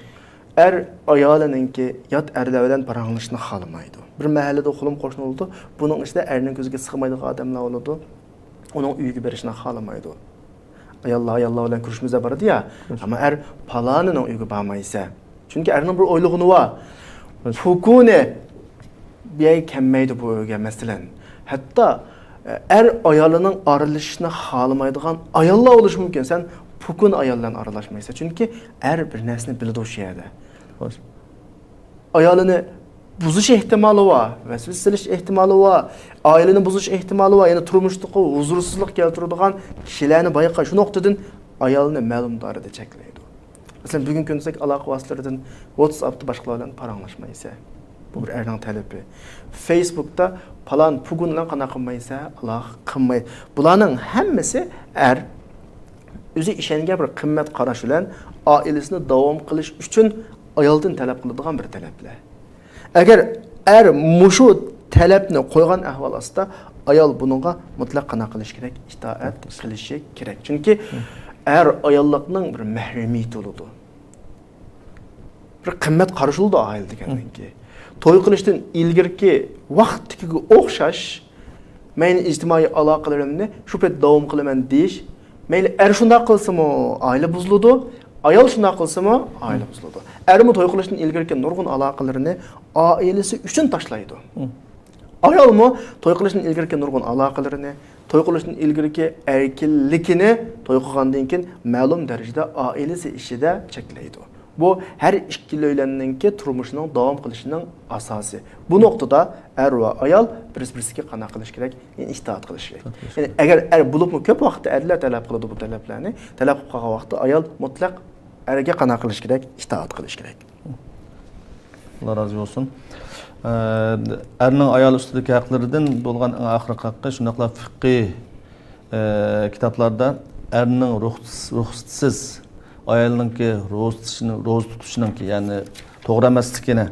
ئەر ئايالىنىڭكى يات ئەرلەر بىلەن پاراڭلىشىشنى خالىمايدۇ. بىر مەھەللىدە قولۇم قوشنا بولىدۇ. بۇنىڭ ئىچىدە ئەرنىڭ كۆزىگە سىغمايدىغان ئادەملەر بولىدۇ. ئۇنىڭ ئۆيىگە بېرىشنى خالىمايدۇ. ئاياللار ئاياللار بىلەن كۆرۈشمىزە بارىدۇ يا. خوش. ئەمما ئەر پالانىنىڭ ئۆيىگە بارمايسەن. چۈنكى ئەرنىڭ بىر ئويلىغىنى بار. خوش. پۇكۇنى بۇ يەرگە كەلمەيدۇ بۇ ئۆيگە، مەسىلەن. ھەتتا، ئە، ئەر ئايالىنىڭ ئارىلىشىشىنى خالىمايدىغان ئاياللار بولۇشى مۇمكىن. سەن پۇكۇن ئايال بىلەن ئارىلاشمايسەن. چۈنكى ئەر بىر نەرسىنى بىلىدۇ شۇ يەردە. خوش. ئايالىنى بۇزۇش ئېھتىمالى بار، ۋەسۋەسە سېلىش ئېھتىمالى بار، ئائىلىنى بۇزۇش ئېھتىمالى بار، يەنى تۇرمۇشتىقى ھۇزۇرسىزلىق كەلتۈرىدىغان كىشىلەرنى بايقاش. شۇ نۇقتىدىن ئايالنى مەلۇم دائىرىدە چەكلەيدۇ. مەسىلەن، بۈگۈنكى كۈندىكى ئالاقە ۋاسىتىلىرىدىن ۋاتساپتا باشقىلار بىلەن پاراڭلاشمايسەن. بۇ بىر ئەرنىڭ تەلىپى. فېيسبۇكتا پالان پۇگۇن بىلەن قانداق قىلمايسەن؟ ئالاقە قىلماي. بۇلارنىڭ ھەممىسى ئەر ئۆزى ئىشەنگەن بىر قىممەت قاراش بىلەن ئائىلىسىنى داۋام قىلىش ئۈچۈن ئايالدىن تەلەپ قىلىدىغان بىر تەلەپلەر. ئەگەر ئەر مۇشۇ تەلەپنى قويغان ئەھۋال ئاستىدا، ئائىلە بۇنىڭغا مۇتلەق قانداق قىلىشى كېرەك؟ ئىتائەت قىلىشى كېرەك. چۈنكى ئەر ئاياللىقنىڭ بىر مەھرىمىيىتى بولىدۇ. بىر قىممەت قارىشى بولىدۇ ئائىلە دېگەننىڭكى. توي قىلىشتىن ئىلگىرىكى ۋاقىتتىكىگە ئوخشاش، مەيلى ئىجتىمائىي ئالاقىلىرىمنى شۇ پېتى داۋام قىلىمەن دېيىش، مەيلى ئەر شۇنداق قىلسىمۇ ئائىلە بۇزۇلىدۇ، ئايال شۇنداق قىلسىمۇ، ئائىلە بۇزۇلىدۇ. ئەرمۇ توي قىلىشتىن ئىلگىرىكى نۇرغۇن ئالاقىلىرىنى ئائىلىسى ئۈچۈن تاشلايدۇ. ئايالمۇ توي قىلىشتىن ئىلگىرىكى نۇرغۇن ئالاقىلىرىنى، توي قىلىشتىن ئىلگىرىكى ئەركىنلىكىنى توي قىلغاندىن كېيىن مەلۇم دەرىجىدە ئائىلىسى ئىچىدە چەكلەيدۇ. بۇ ھەر ئىككىلەيلەننىڭكى تۇرمۇشىنىڭ داۋام قىلىشىنىڭ ئاساسى. بۇ نۇقتىدا ئەر ۋە ئايال بىرسى-بىرسىگە قانداق قىلىش كېرەك؟ يەنى ئىتائەت قىلىش كېرەك. يەنى ئەگەر ئەر بولۇپمۇ كۆپ ۋاقىتتا ئەرلەر تەلەپ قىلىدۇ بۇ تەلەپلەرنى، تەلەپ قىلىپ قالغان ۋاقىتتا ئايال مۇتلەق ئەرگە قانداق قىلىش كېرەك؟ ئىتائەت قىلىش كېرەك. ئاللا رازى بولسۇن. ئە، ئەرنىڭ ئايال ئۈستىدىكى ھەقلىرىدىن بولغان ئەڭ ئاخىرقى ھەققى، شۇنداقلا فىقھىي، ئە، كىتابلاردا ئەرنىڭ رۇخس-، رۇخسىتىسىز ئايالنىڭكى روزا تۇتۇشىنىڭ، روزا تۇتۇشىنىڭكى، يەنى توغرا ئەمەسلىكىنى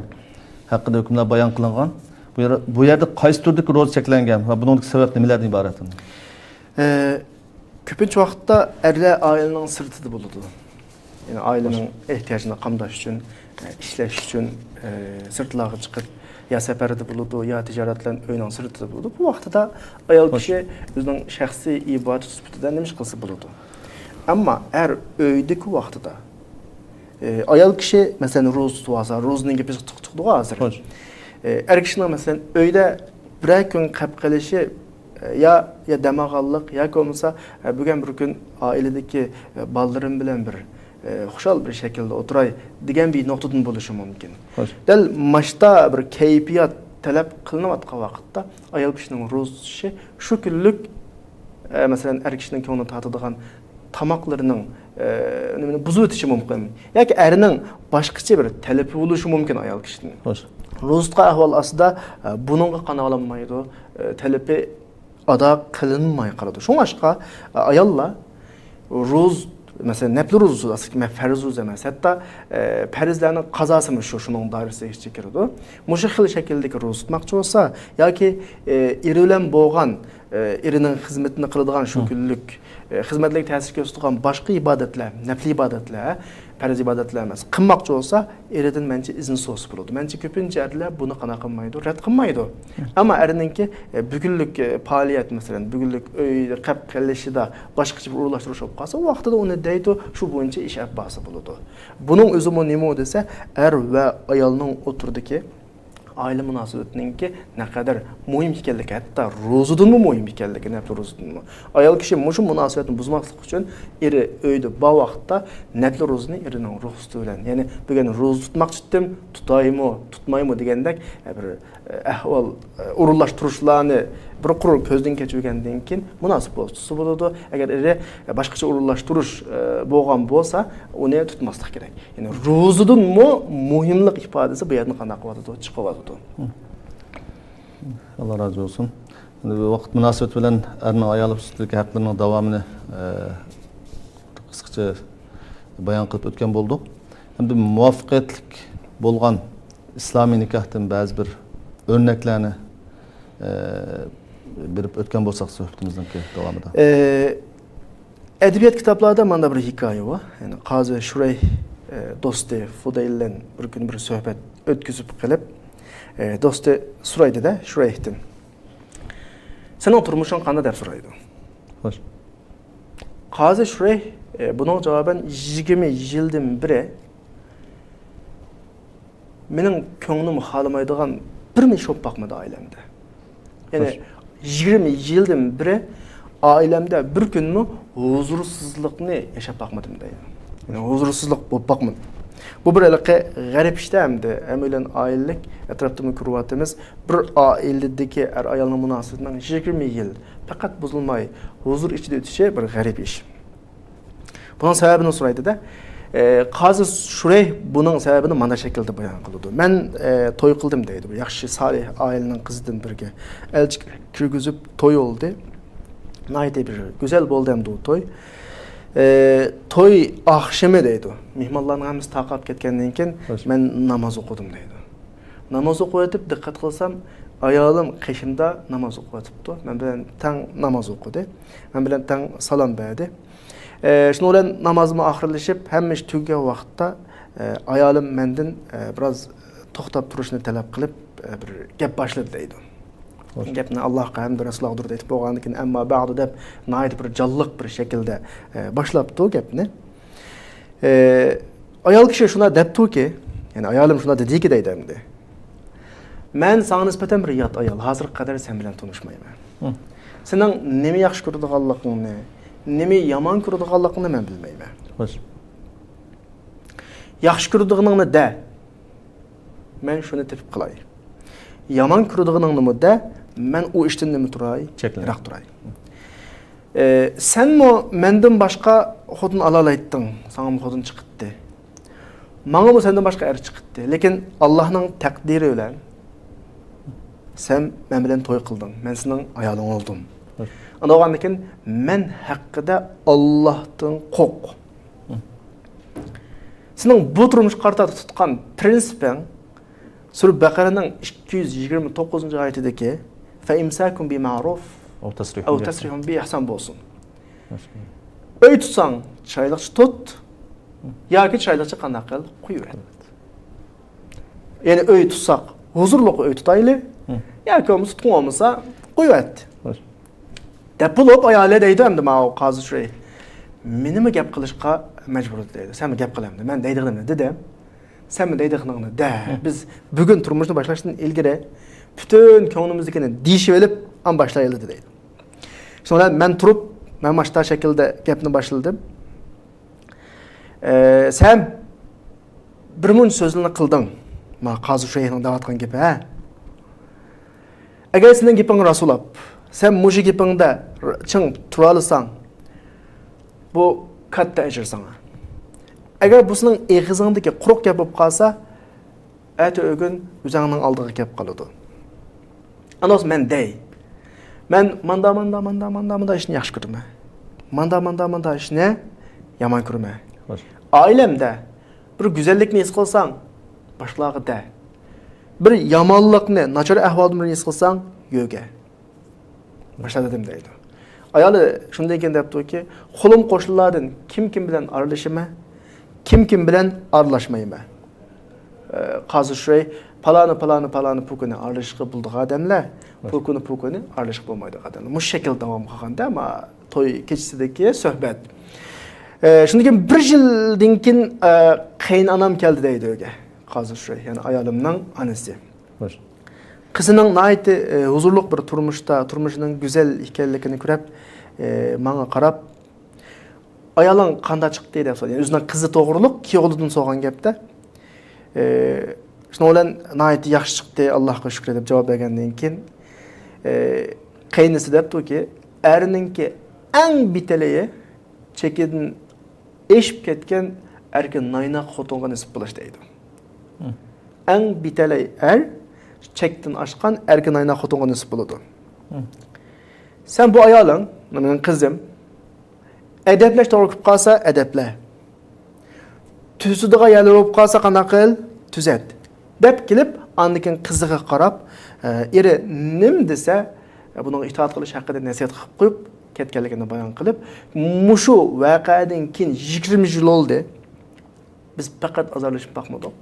ھەققىدە ھۆكۈملەر بايان قىلىنغان. بۇ يەر-، بۇ يەردە قايسى تۈردىكى روزا چەكلەنگەن ۋە بۇنىڭدىكى سەۋەب نېمىلەردىن ئىبارەت؟ ئە، كۆپىنچە ۋاقىتتا ئەرلەر ئائىلىنىڭ سىرتىدا بولىدۇ. يەنى ئائىلىنىڭ ئېھتىياجىنى قامداش ئۈچۈن، ئە، ئىشلەش ئۈچۈن، ئە، سىرتلارغا چىقىپ، يا سەپەردە بولىدۇ، يا تىجارەت بىلەن ئۆينىڭ سىرتىدا بولىدۇ. بۇ ۋاقتىدا ئايال كىشى ئۆزىنىڭ شەخسىي ئىبادىتى سۈپىتىدە نېمە ئىش قىلسا بولىدۇ. ئەمما ئەر ئۆيدىكى ۋاقتىدا، ئە، ئايال كىشى، مەسىلەن، روزا تۇتۇپ ئالسا، روزىنىڭ گېپى چىقتى-، چىقتىغۇ ھازىر. ئە، ئەر كىشىنىڭ، مەسىلەن، ئۆيدە بىرەر كۈن قېلىپ قېلىشى، ئە، يا، يا دەم ئالغانلىق ياكى بولمىسا، ئە، بۈگۈن بىر كۈن ئائىلىدىكى، ئە، بالىلىرىم بىلەن بىر، ئە، خۇشال بىر شەكىلدە ئولتۇراي دېگەن بىر نۇقتىدىن بولۇشى مۇمكىن. دەل ماشتا بىر كەيپىيات تەلەپ قىلىنىۋاتقان ۋاقىتتا ئايال كىشىنىڭ روزا تۇتۇشى شۇ كۈنلۈك، ئە، مەسىلەن، ئەر كىشىنىڭ كۆڭلىنى تارتىدىغان تاماقلىرىنىڭ، ئە، نېمىنى بۇزۇۋېتىشى مۇمكىن. ياكى ئەرنىڭ باشقىچە بىر تەلىپى بولۇشى مۇمكىن ئايال كىشىدىن. روزا تۇتقان ئەھۋال ئاستىدا، ئە، بۇنىڭغا قانالالمايدۇ، ئە، تەلىپى ئادا قىلىنماي قالىدۇ. شۇڭلاشقا، ئە، ئاياللار روز-، مەسىلەن، نەپلى روزىسى، ئەسلىدىكى مە-، پەرز روزا ئەمەس، ھەتتا، ئە، پەرزلەرنىڭ قازاسىمۇ شۇ، شۇنىڭ دائىرىسىگە كىرىدۇ. مۇشۇ خىل شەكىلدىكى روزا تۇتماقچى بولسا ياكى، ئە، ئېرى بىلەن بولغان، ئە، ئېرىنىڭ خىزمىتىنى قىلىدىغان شۇ كۈنلۈك، ئە، خىزمەتلىك تەسىر كۆرسىتىدىغان باشقا ئىبادەتلەر، نەپلى ئىبادەتلەر، پەرز ئىبادەتلەر ئەمەس، قىلماقچى بولسا، ئېرىدىن مەنچە ئىزىن سورىسا بولىدۇ. مەنچە كۆپىنچە ئەرلەر بۇنى قانداق قىلمايدۇ، رەت قىلمايدۇ. ئەمما ئەرنىڭكى، ئە، بۈگۈنلۈك، ئە، پائالىيەت، مەسىلەن، بۈگۈنلۈك ئۆيدە قېلىپ قېلىشىدا باشقىچە بىر ئورۇنلاشتۇرۇش بولۇپ قالسا، ئۇ ۋاقتىدا ئۇنى دەيدۇ، شۇ بويىچە ئىش ئېلىپ بارسا بولىدۇ. بۇنىڭ ئۆزىمۇ نېمە دېسە، ئەر ۋە ئايالنىڭ ئوتتۇرىدىكى ئائىلە مۇناسىۋىتىنىڭكى نەقەدەر مۇھىم ئىكەنلىكى، ھەتتا روزىدىنمۇ مۇھىم ئىكەنلىكى، نەپلى روزىدىنمۇ. ئايال كىشى مۇشۇ مۇناسىۋەتنى بۇزماسلىق ئۈچۈن ئېرى ئۆيدە بار ۋاقىتتا نەپلى روزىنى ئېرىنىڭ رۇخسىتى بىلەن، يەنى بۈگۈن روزا تۇتماقچىتتىم، تۇتايمۇ، تۇتمايمۇ دېگەندەك، ئە، بىر، ئە، ئەھۋال، ئە، ئورۇنلاشتۇرۇشلارنى بىر قۇر كۆزدىن كەچۈرگەندىن كېيىن مۇناسىپ بولسا بولىدۇ. ئەگەر ئېرى، ئە، باشقىچە ئورۇنلاشتۇرۇش، ئە، بولغان بولسا، ئۇنى تۇتماسلىق كېرەك. يەنى روزىدىنمۇ مۇھىملىق ئىپادىسى بۇ يەردىن قانداق قىلىۋاتىدۇ؟ چىقىۋاتىدۇ. ئاللا رازى بولسۇن. ئەمدى بۇ ۋاقىت مۇناسىۋىتى بىلەن ئەرنىڭ ئايال ئۈستىدىكى ھەقلىرىنىڭ داۋامىنى، ئە، قىسقىچە بايان قىلىپ ئۆتكەن بولدۇق. ئەمدى مۇۋەپپەقىيەتلىك بولغان ئىسلامىي نىكاھتىن بەزى بىر ئۆرنەكلەرنى، ئە، بېرىپ ئۆتكەن بولساق سۆھبىتىمىزنىڭكى داۋامىدا. ئە، ئەدەبىيات كىتابلاردا مانا بىر ھېكايە بار. يەنى قازى شۇرەيھ، ئە، دوستى فۇدەيل بىلەن بىر كۈنى بىر سۆھبەت ئۆتكۈزۈپ قېلىپ، ئە، دوستى سورايدۇ-دە شۇرەيھتىن، «سېنىڭ تۇرمۇشۇڭ قانداق؟» دەپ سورايدۇ. خوش. قازى شۇرەيھ، ئە، بۇنىڭغا جاۋابەن، «يىگىرمە يىلدىن بېرى مېنىڭ كۆڭلۈم خالىمايدىغان بىرمۇ ئىش بولۇپ باقمىدى ئائىلەمدە. يەنى يىگىرمە يىلدىن بېرى ئائىلەمدە بىر كۈنمۇ ھۇزۇرسىزلىقنى ياشاپ باقمىدىم» دەيدۇ. يەنى ھۇزۇرسىزلىق بولۇپ باقمىدى. بۇ بىر ھېلىقى غەرىب ئىشتا ئەمدى ھەممەيلەن ئائىلىلىك، ئەتراپتىمۇ كۆرۈۋاتىمىز. بىر ئائىلىدىكى ئەر-ئايالنىڭ مۇناسىۋىتىنىڭ يىگىرمە يىل پەقەت بۇزۇلماي ھۇزۇر ئىچىدە ئۆتۈشى بىر غەرىب ئىش. بۇنىڭ سەۋەبىنى سورايدۇ-دە. ئە، قازى شۇرەيھ بۇنىڭ سەۋەبىنى مانا شەكىلدە بايان قىلىدۇ. «مەن، ئە، توي قىلدىم» دەيدۇ. «بىر ياخشى، سالىھ ئائىلىنىڭ قىزىدىن بىرگە ئەلچى كىرگۈزۈپ توي بولدى. ناھايىتى بىر گۈزەل بولدى ئەمدى ئۇ توي. ئە، توي ئاخشىمى» دەيدۇ. «مېھمانلارنىڭ ھەممىسى تارقاپ كەتكەندىن كېيىن مەن ناماز ئوقۇدۇم» دەيدۇ. «ناماز ئوقۇۋېتىپ دىققەت قىلسام، ئايالىم قېشىمدا ناماز ئوقۇۋېتىپتۇ. مەن بىلەن تەڭ ناماز ئوقۇدى. مەن بىلەن تەڭ سالام بەردى. ئە، شۇنىڭ بىلەن نامازمۇ ئاخىرلىشىپ، ھەممە ئىش تۈگىگەن ۋاقىتتا، ئە، ئايالىم مەندىن، ئە، بىراز توختاپ تۇرۇشنى تەلەپ قىلىپ، ئە، بىر گەپ باشلىدى» دەيدۇ. گەپنى «ئاللاھقا ھەمدۇ رەسۇلىغا دۇرۇد ئېيتىپ بولغاندىن كېيىن، ئەمما بەئدۇ» دەپ ناھايىتى بىر جانلىق بىر شەكىلدە، ئە، باشلاپتۇ گەپنى. ئايال كىشى شۇنداق دەپتۇكى، يەنى ئايالىم شۇنداق دېدىكى دەيدۇ ئەمدى. مەن ساڭا نىسبەتەن بىر يات ئايال، ھازىرغا قەدەر سەن بىلەن تونۇشمايمەن. ھە. سېنىڭ نېمە ياخشى كۆرىدىغانلىقىڭنى، نېمە يامان كۆرىدىغانلىقىڭنى مەن بىلمەيمەن. خوش. ياخشى كۆرىدىغىنىڭنى دە. مەن شۇنى تېپىپ قالاي. يامان كۆرىدىغىنىڭنىمۇ دە، مەن ئۇ ئىشتىن نېمە تۇراي؟ چەكلىنىپ. يىراق تۇراي. ئە، سەنمۇ مەندىن باشقا خوتۇن ئالالايتتىڭ، ساڭىمۇ خوتۇن چىقىتتى. ماڭىمۇ سەندىن باشقا ئەر چىقىتتى. لېكىن ئاللاھنىڭ تەقدىرى بىلەن سەن مەن بىلەن توي قىلدىڭ. مەن سېنىڭ ئايالىڭ بولدۇم. خوش. ئانداق بولغاندىكىن مەن ھەققىدە ئاللاھتىن قورق. ھە. سېنىڭ بۇ تۇرمۇشقا قارىتا تۇتقان پرىنسىپىڭ سۈرە بەقەرەنىڭ ئىككى يۈز يىگىرمە توققۇزىنچى ئايىتىدىكى فەئىمساكۇن بىمەئرۇف ئەۋ تەسرىھۇن بىئىھسان بولسۇن. ئۆي تۇتساڭ، چىرايلىقچە تۇت. ياكى چىرايلىقچە قانداق قىل؟ قويۇۋەت. يەنى ئۆي تۇتساق، ھۇزۇرلۇق ئۆي تۇتايلى. ھە. ياكى بولمىسا، تۇتقۇڭ بولمىسا، قويۇۋەت. خوش. دەپ بولۇپ، ئايالى دەيدۇ ئەمدى ماۋۇ قازى شۇرەي. مېنىمۇ گەپ قىلىشقا مەجبۇر دەيدۇ. سەنمۇ گەپ قىل ئەمدى. مەن دەيدىغىنىمنى دېدىم. سەنمۇ دەيدىغىنىڭنى دە. ھە. بىز بۈگۈن تۇرمۇشنى باشلاشتىن ئىلگىرى پۈتۈن كۆڭلىمىزدىكىنى دېيىشىۋېلىپ، ئاندىن باشلايلى دەيدۇ. شۇنىڭ بىلەن مەن تۇرۇپ، مەن مانا شۇنداق شەكىلدە گەپنى باشلىدىم. ئە، سەن بىر مۇنچە سۆزلەرنى قىلدىڭ. مانا قازى شۇرەيھنىڭ دەۋاتقان گېپى، ھە؟ ئەگەر سېنىڭ گېپىڭ راست بولۇپ، سەن مۇشۇ گېپىڭدە چىڭ تۇرالىساڭ، بۇ كاتتا ئەجىر ساڭا. ئەگەر بۇ سېنىڭ ئېغىزىڭدىكى قۇرۇق گەپ بولۇپ قالسا، ئەتە ئۆگۈن ئۆزۈڭنىڭ ئالدىغا كەپ قالىدۇ. ئاندىن مەن دەي. مەن ماندا، ماندا، ماندا، ماندا، ماندا ئىشنى ياخشى كۆرىمەن. ماندا، ماندا، ماندا ئىشنى يامان كۆرىمەن. خوش. ئائىلەمدە بىر گۈزەللىكنى ھېس قىلساڭ، باشقىلارغا دە. بىر يامانلىقنى، ناچار ئەھۋالنى ھېس قىلساڭ، يۆگە. باشلاپ دېدىم دەيدۇ. ئايالى شۇندىن كېيىن دەپتۇكى، قولۇم قوشنىلاردىن كىم كىم بىلەن ئارىلىشىمەن، كىم كىم بىلەن ئارىلاشمايمەن. ئە، قازى شۇرەي، پالانى، پالانى، پالانى پۇ كۈنى ئارىلىشىشقا بولىدىغان ئادەملەر، پۇ كۈنى، پۇ كۈنى ئارىلىشىشقا بولمايدىغان ئادەملەر. مۇشۇ شەكىلدە داۋام قىلغاندا، ما، توي كېچىسىدىكى سۆھبەت. ئە، شۇندىن كېيىن بىر يىلدىن كېيىن، ئە، قېيىنئانام كەلدى دەيدۇ ئۆيگە. قازى شۇرەي، يەنى ئايالىمنىڭ ئانىسى. خوش. قىزىنىڭ ناھايىتى، ئە، ھۇزۇرلۇق بىر تۇرمۇشتا، تۇرمۇشىنىڭ گۈزەل ئىكەنلىكىنى كۆرۈپ، ئە، ماڭا قاراپ، «ئايالىڭ قانداق چىقتى؟» دەپ سورىدى. يەنى ئۆزىنىڭ قىزى توغرۇلۇق، كۈيئوغلىدىن سورىغان گەپتە. ئە، شۇنىڭ بىلەن «ناھايىتى ياخشى چىقتى، ئاللاھقا شۈكرى» دەپ جاۋاب بەرگەندىن كېيىن، ئە، قېيىنىسى دەپتۇكى، «ئەرنىڭكى ئەڭ بىتەلىيى چېكىدىن ئېشىپ كەتكەن ئەركە نايناق خوتۇنغا نېسىپ بولۇش» دەيدۇ. ھە. ئەڭ بىتەلەي ئەر چەكتىن ئاشقان ئەركە نايناق خوتۇنغا نېسىپ بولىدۇ. ھە. سەن بۇ ئايالىڭ، مېنىڭ قىزىم، ئەدەپلەش توغرا كېلىپ قالسا ئەدەپلە. تۈزىتىدىغان يەرلىرى بولۇپ قالسا قانداق قىل؟ تۈزەت. دەپ كېلىپ، ئاندىن كېيىن قىزىغا قاراپ، ئە، ئېرى نېمە دېسە، بۇنىڭغا ئىتائەت قىلىش ھەققىدە نەسىھەت قىلىپ قويۇپ كەتكەنلىكىنى بايان قىلىپ، مۇشۇ ۋەقەدىن كېيىن يىگىرمە يىل بولدى. بىز پەقەت ئازارلىشىپ باقمىدۇق.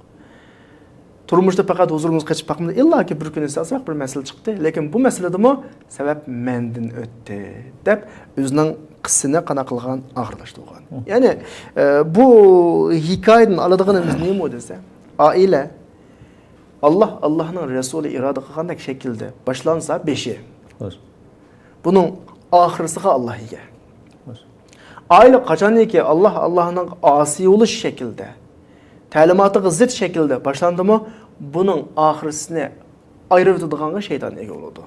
تۇرمۇشتا پەقەت ھۇزۇرىمىز قېچىپ باقمىدى. ئىللاكى بىر كۈنى ئازراق بىر مەسىلە چىقتى. لېكىن بۇ مەسىلىدىمۇ سەۋەب مەندىن ئۆتتى، دەپ ئۆزىنىڭ قىسسىنى قانداق قىلغان ئاخىرلاشتۇرغان. ھە. يەنى، ئە، بۇ ھېكايىدىن ئالىدىغىنىمىز نېمە دېسە، ئائىلە ئاللاھ، ئاللاھنىڭ رەسۇلى ئىرادە قىلغاندەك شەكىلدە باشلانسا بېشى، خوش. بۇنىڭ ئاخىرىسىغا ئاللاھ ئىگە. خوش. ئائىلە قاچانكى ئاللاھ، ئاللاھنىڭ ئاسىي بولۇش شەكلىدە، تەلىماتىغا زىت شەكىلدە باشلاندىمۇ، بۇنىڭ ئاخىرىسىنى ئايرىۋېتىدىغانغا شەيتان ئىگە بولىدۇ.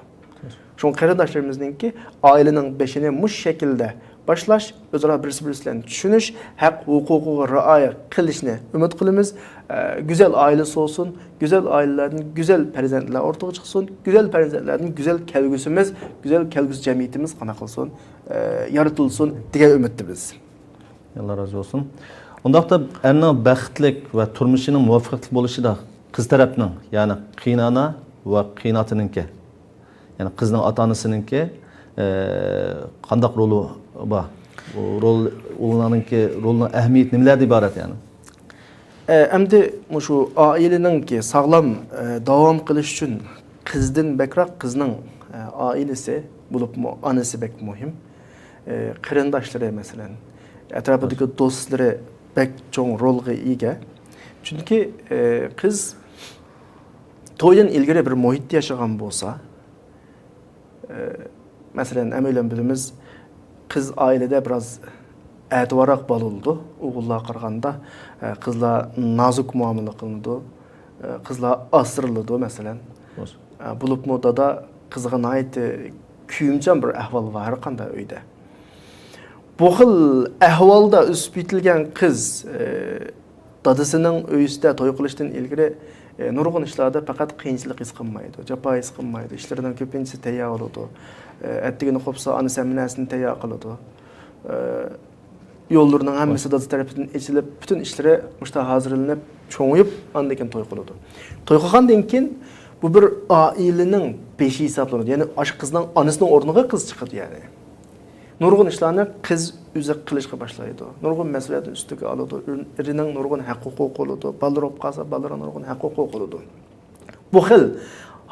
شۇڭا قېرىنداشلىرىمىزنىڭكى ئائىلىنىڭ بېشىنى مۇشۇ شەكىلدە باشلاش، ئۆزئارا بىرسى-بىرسى بىلەن چۈشىنىش، ھەق ھوقۇقىغا رىئايە قىلىشنى ئۈمىد قىلىمىز. ئە، گۈزەل ئائىلىسى بولسۇن، گۈزەل ئائىلىلەردىن گۈزەل پەرزەنتلەر ئوتتۇرىغا چىقسۇن، گۈزەل پەرزەنتلەردىن گۈزەل كەلگۈسىمىز، گۈزەل كەلگۈسى جەمئىيىتىمىز قانداق قىلسۇن، ئە، يارىتىلسۇن دېگەن ئۈمىدتە بىز. ئاللا رازى بولسۇن. ئۇنداقتا ئەرنىڭ بەختلىك ۋە تۇرمۇشىنىڭ مۇۋەپپەقىيەتلىك بولۇشىدا قىز تەرەپنىڭ، يەنى قېيىنئانا ۋە قېيىنئاتىنىڭكى، يەنى قىزنىڭ ئاتا-ئانىسىنىڭكى، ئە، قانداق رولى بار؟ ئۇ رول، ئۇلارنىڭكى رولىنىڭ ئەھمىيىتى نېمىلەردىن ئىبارەت يەنى؟ ئە، ئەمدى مۇشۇ ئائىلىنىڭكى ساغلام، ئە، داۋام قىلىش ئۈچۈن قىزدىن بەكرەك قىزنىڭ، ئە، ئائىلىسى بولۇپمۇ ئانىسى بەك مۇھىم. ئە، قېرىنداشلىرى مەسىلەن، ئەتراپىدىكى دوستلىرى، بەك چوڭ رولغا ئىگە. چۈنكى، ئە، قىز تويدىن ئىلگىرى بىر مۇھىتتا ياشىغان بولسا، ئە، مەسىلەن، ھەممەيلەن بىلىمىز، قىز ئائىلىدە بىراز ئەتىۋارراق بالىلىدۇ، ئوغۇللارغا قارىغاندا. ئە، قىزلار نازۇك مۇئامىلە قىلىنىدۇ، ئە، قىزلار ئاسرىلىدۇ، مەسىلەن. ئە، بولۇپمۇ دادا قىزىغا ناھايىتى كۆيۈمچان بىر ئەھۋال بار ھەر قانداق ئۆيدە. بۇ خىل ئەھۋالدا ئۆسۈپ يېتىلگەن قىز، ئە، دادىسىنىڭ ئۆيىسىدە توي قىلىشتىن ئىلگىرى، ئە، نۇرغۇن ئىشلاردا پەقەت قىيىنچىلىق ھېس قىلمايدۇ، جاپا ھېس قىلمايدۇ. ئىشلىرىنىڭ كۆپىنچىسى تەييار بولىدۇ. ئە، ئەتىگىنى قوپسا، ئانىسى ھەممە نەرسىنى تەييار قىلىدۇ. ئە، يوللىرىنىڭ ھەممىسى دادىسى تەرىپىدىن ئېچىلىپ، پۈتۈن ئىشلىرى مۇشۇنداق ھازىرلىنىپ، چوڭىيىپ، ئاندىن كېيىن توي قىلىدۇ. توي قىلغاندىن كېيىن بۇ بىر ئائىلىنىڭ بېشى ھېسابلىنىدۇ. يەنى ئاشۇ قىزنىڭ ئانىسىنىڭ ئورنىغا قىز چىقىدۇ، يەنى. نۇرغۇن ئىشلارنى قىز ئۆزى قىلىشقا باشلايدۇ. نۇرغۇن مەسئۇلىيەتنى ئۈستىگە ئالىدۇ. ئېرىنىڭ نۇرغۇن ھەق ھوقۇقى بولىدۇ. بالىلىرى بولۇپ قالسا، بالىلىرىنىڭ نۇرغۇن ھەق ھوقۇقى بولىدۇ. بۇ خىل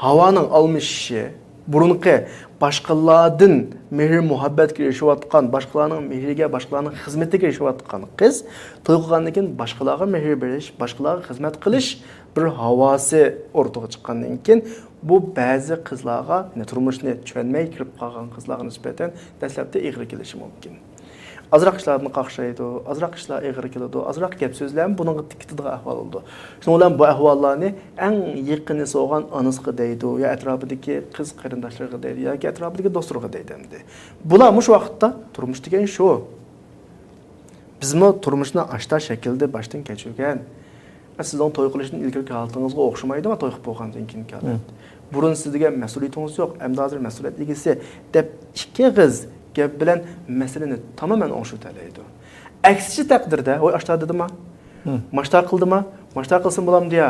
ھاۋانىڭ ئالمىشىشى، بۇرۇنقى باشقىلاردىن مېھىر-مۇھەببەتكە ئېرىشىۋاتقان، باشقىلارنىڭ مېھرىگە، باشقىلارنىڭ خىزمىتىگە ئېرىشىۋاتقان قىز توي قىلغاندىن كېيىن باشقىلارغا مېھىر بېرىش، باشقىلارغا خىزمەت قىلىش بىر ھاۋاسى ئوتتۇرىغا چىققاندىن كېيىن، بۇ بەزى قىزلارغا، يەنى تۇرمۇشنى چۈشەنمەي كىرىپ قالغان قىزلارغا نىسبەتەن دەسلەپتە ئېغىر كېلىشى مۇمكىن. ئازراق ئىشلاردىن قاقشايدۇ، ئازراق ئىشلار ئېغىر كېلىدۇ، ئازراق گەپ سۆزلەرمۇ بۇنىڭغا كېتىدىغان ئەھۋال بولىدۇ. شۇنىڭ بىلەن بۇ ئەھۋاللارنى ئەڭ يېقىنى سولغان ئانىسىغا دەيدۇ، يا ئەتراپىدىكى قىز قېرىنداشلىرىغا دەيدۇ، ياكى ئەتراپىدىكى دوستلىرىغا دەيدۇ ئەمدى. بۇلار مۇشۇ ۋاقىتتا تۇرمۇش دېگەن شۇ. بىزمۇ تۇرمۇشنى ئاشتا شەكىلدە باشتىن كەچۈرگەن. سىزنىڭ توي قىلىشتىن ئىلگىرىكى ھالىتىڭىزغا ئوخشىمايدۇ، توي قىلىپ بولغاندىن كېيىنكى ھالەت. بۇرۇن سىز دېگەن مەسئۇلىيىتىڭىز يوق، ئەمدى ھازىر مەسئۇلىيەت ئىگىسى، دەپ ئىككى ئېغىز گەپ بىلەن مەسىلىنى تامامەن ئوڭشىتەلەيدۇ. ئەكسىچە تەقدىردە، ۋاي ئاشتا دېدىما؟ ماشتا قىلدىما؟ ماشتا قىلسىمۇ بولامدۇ يا؟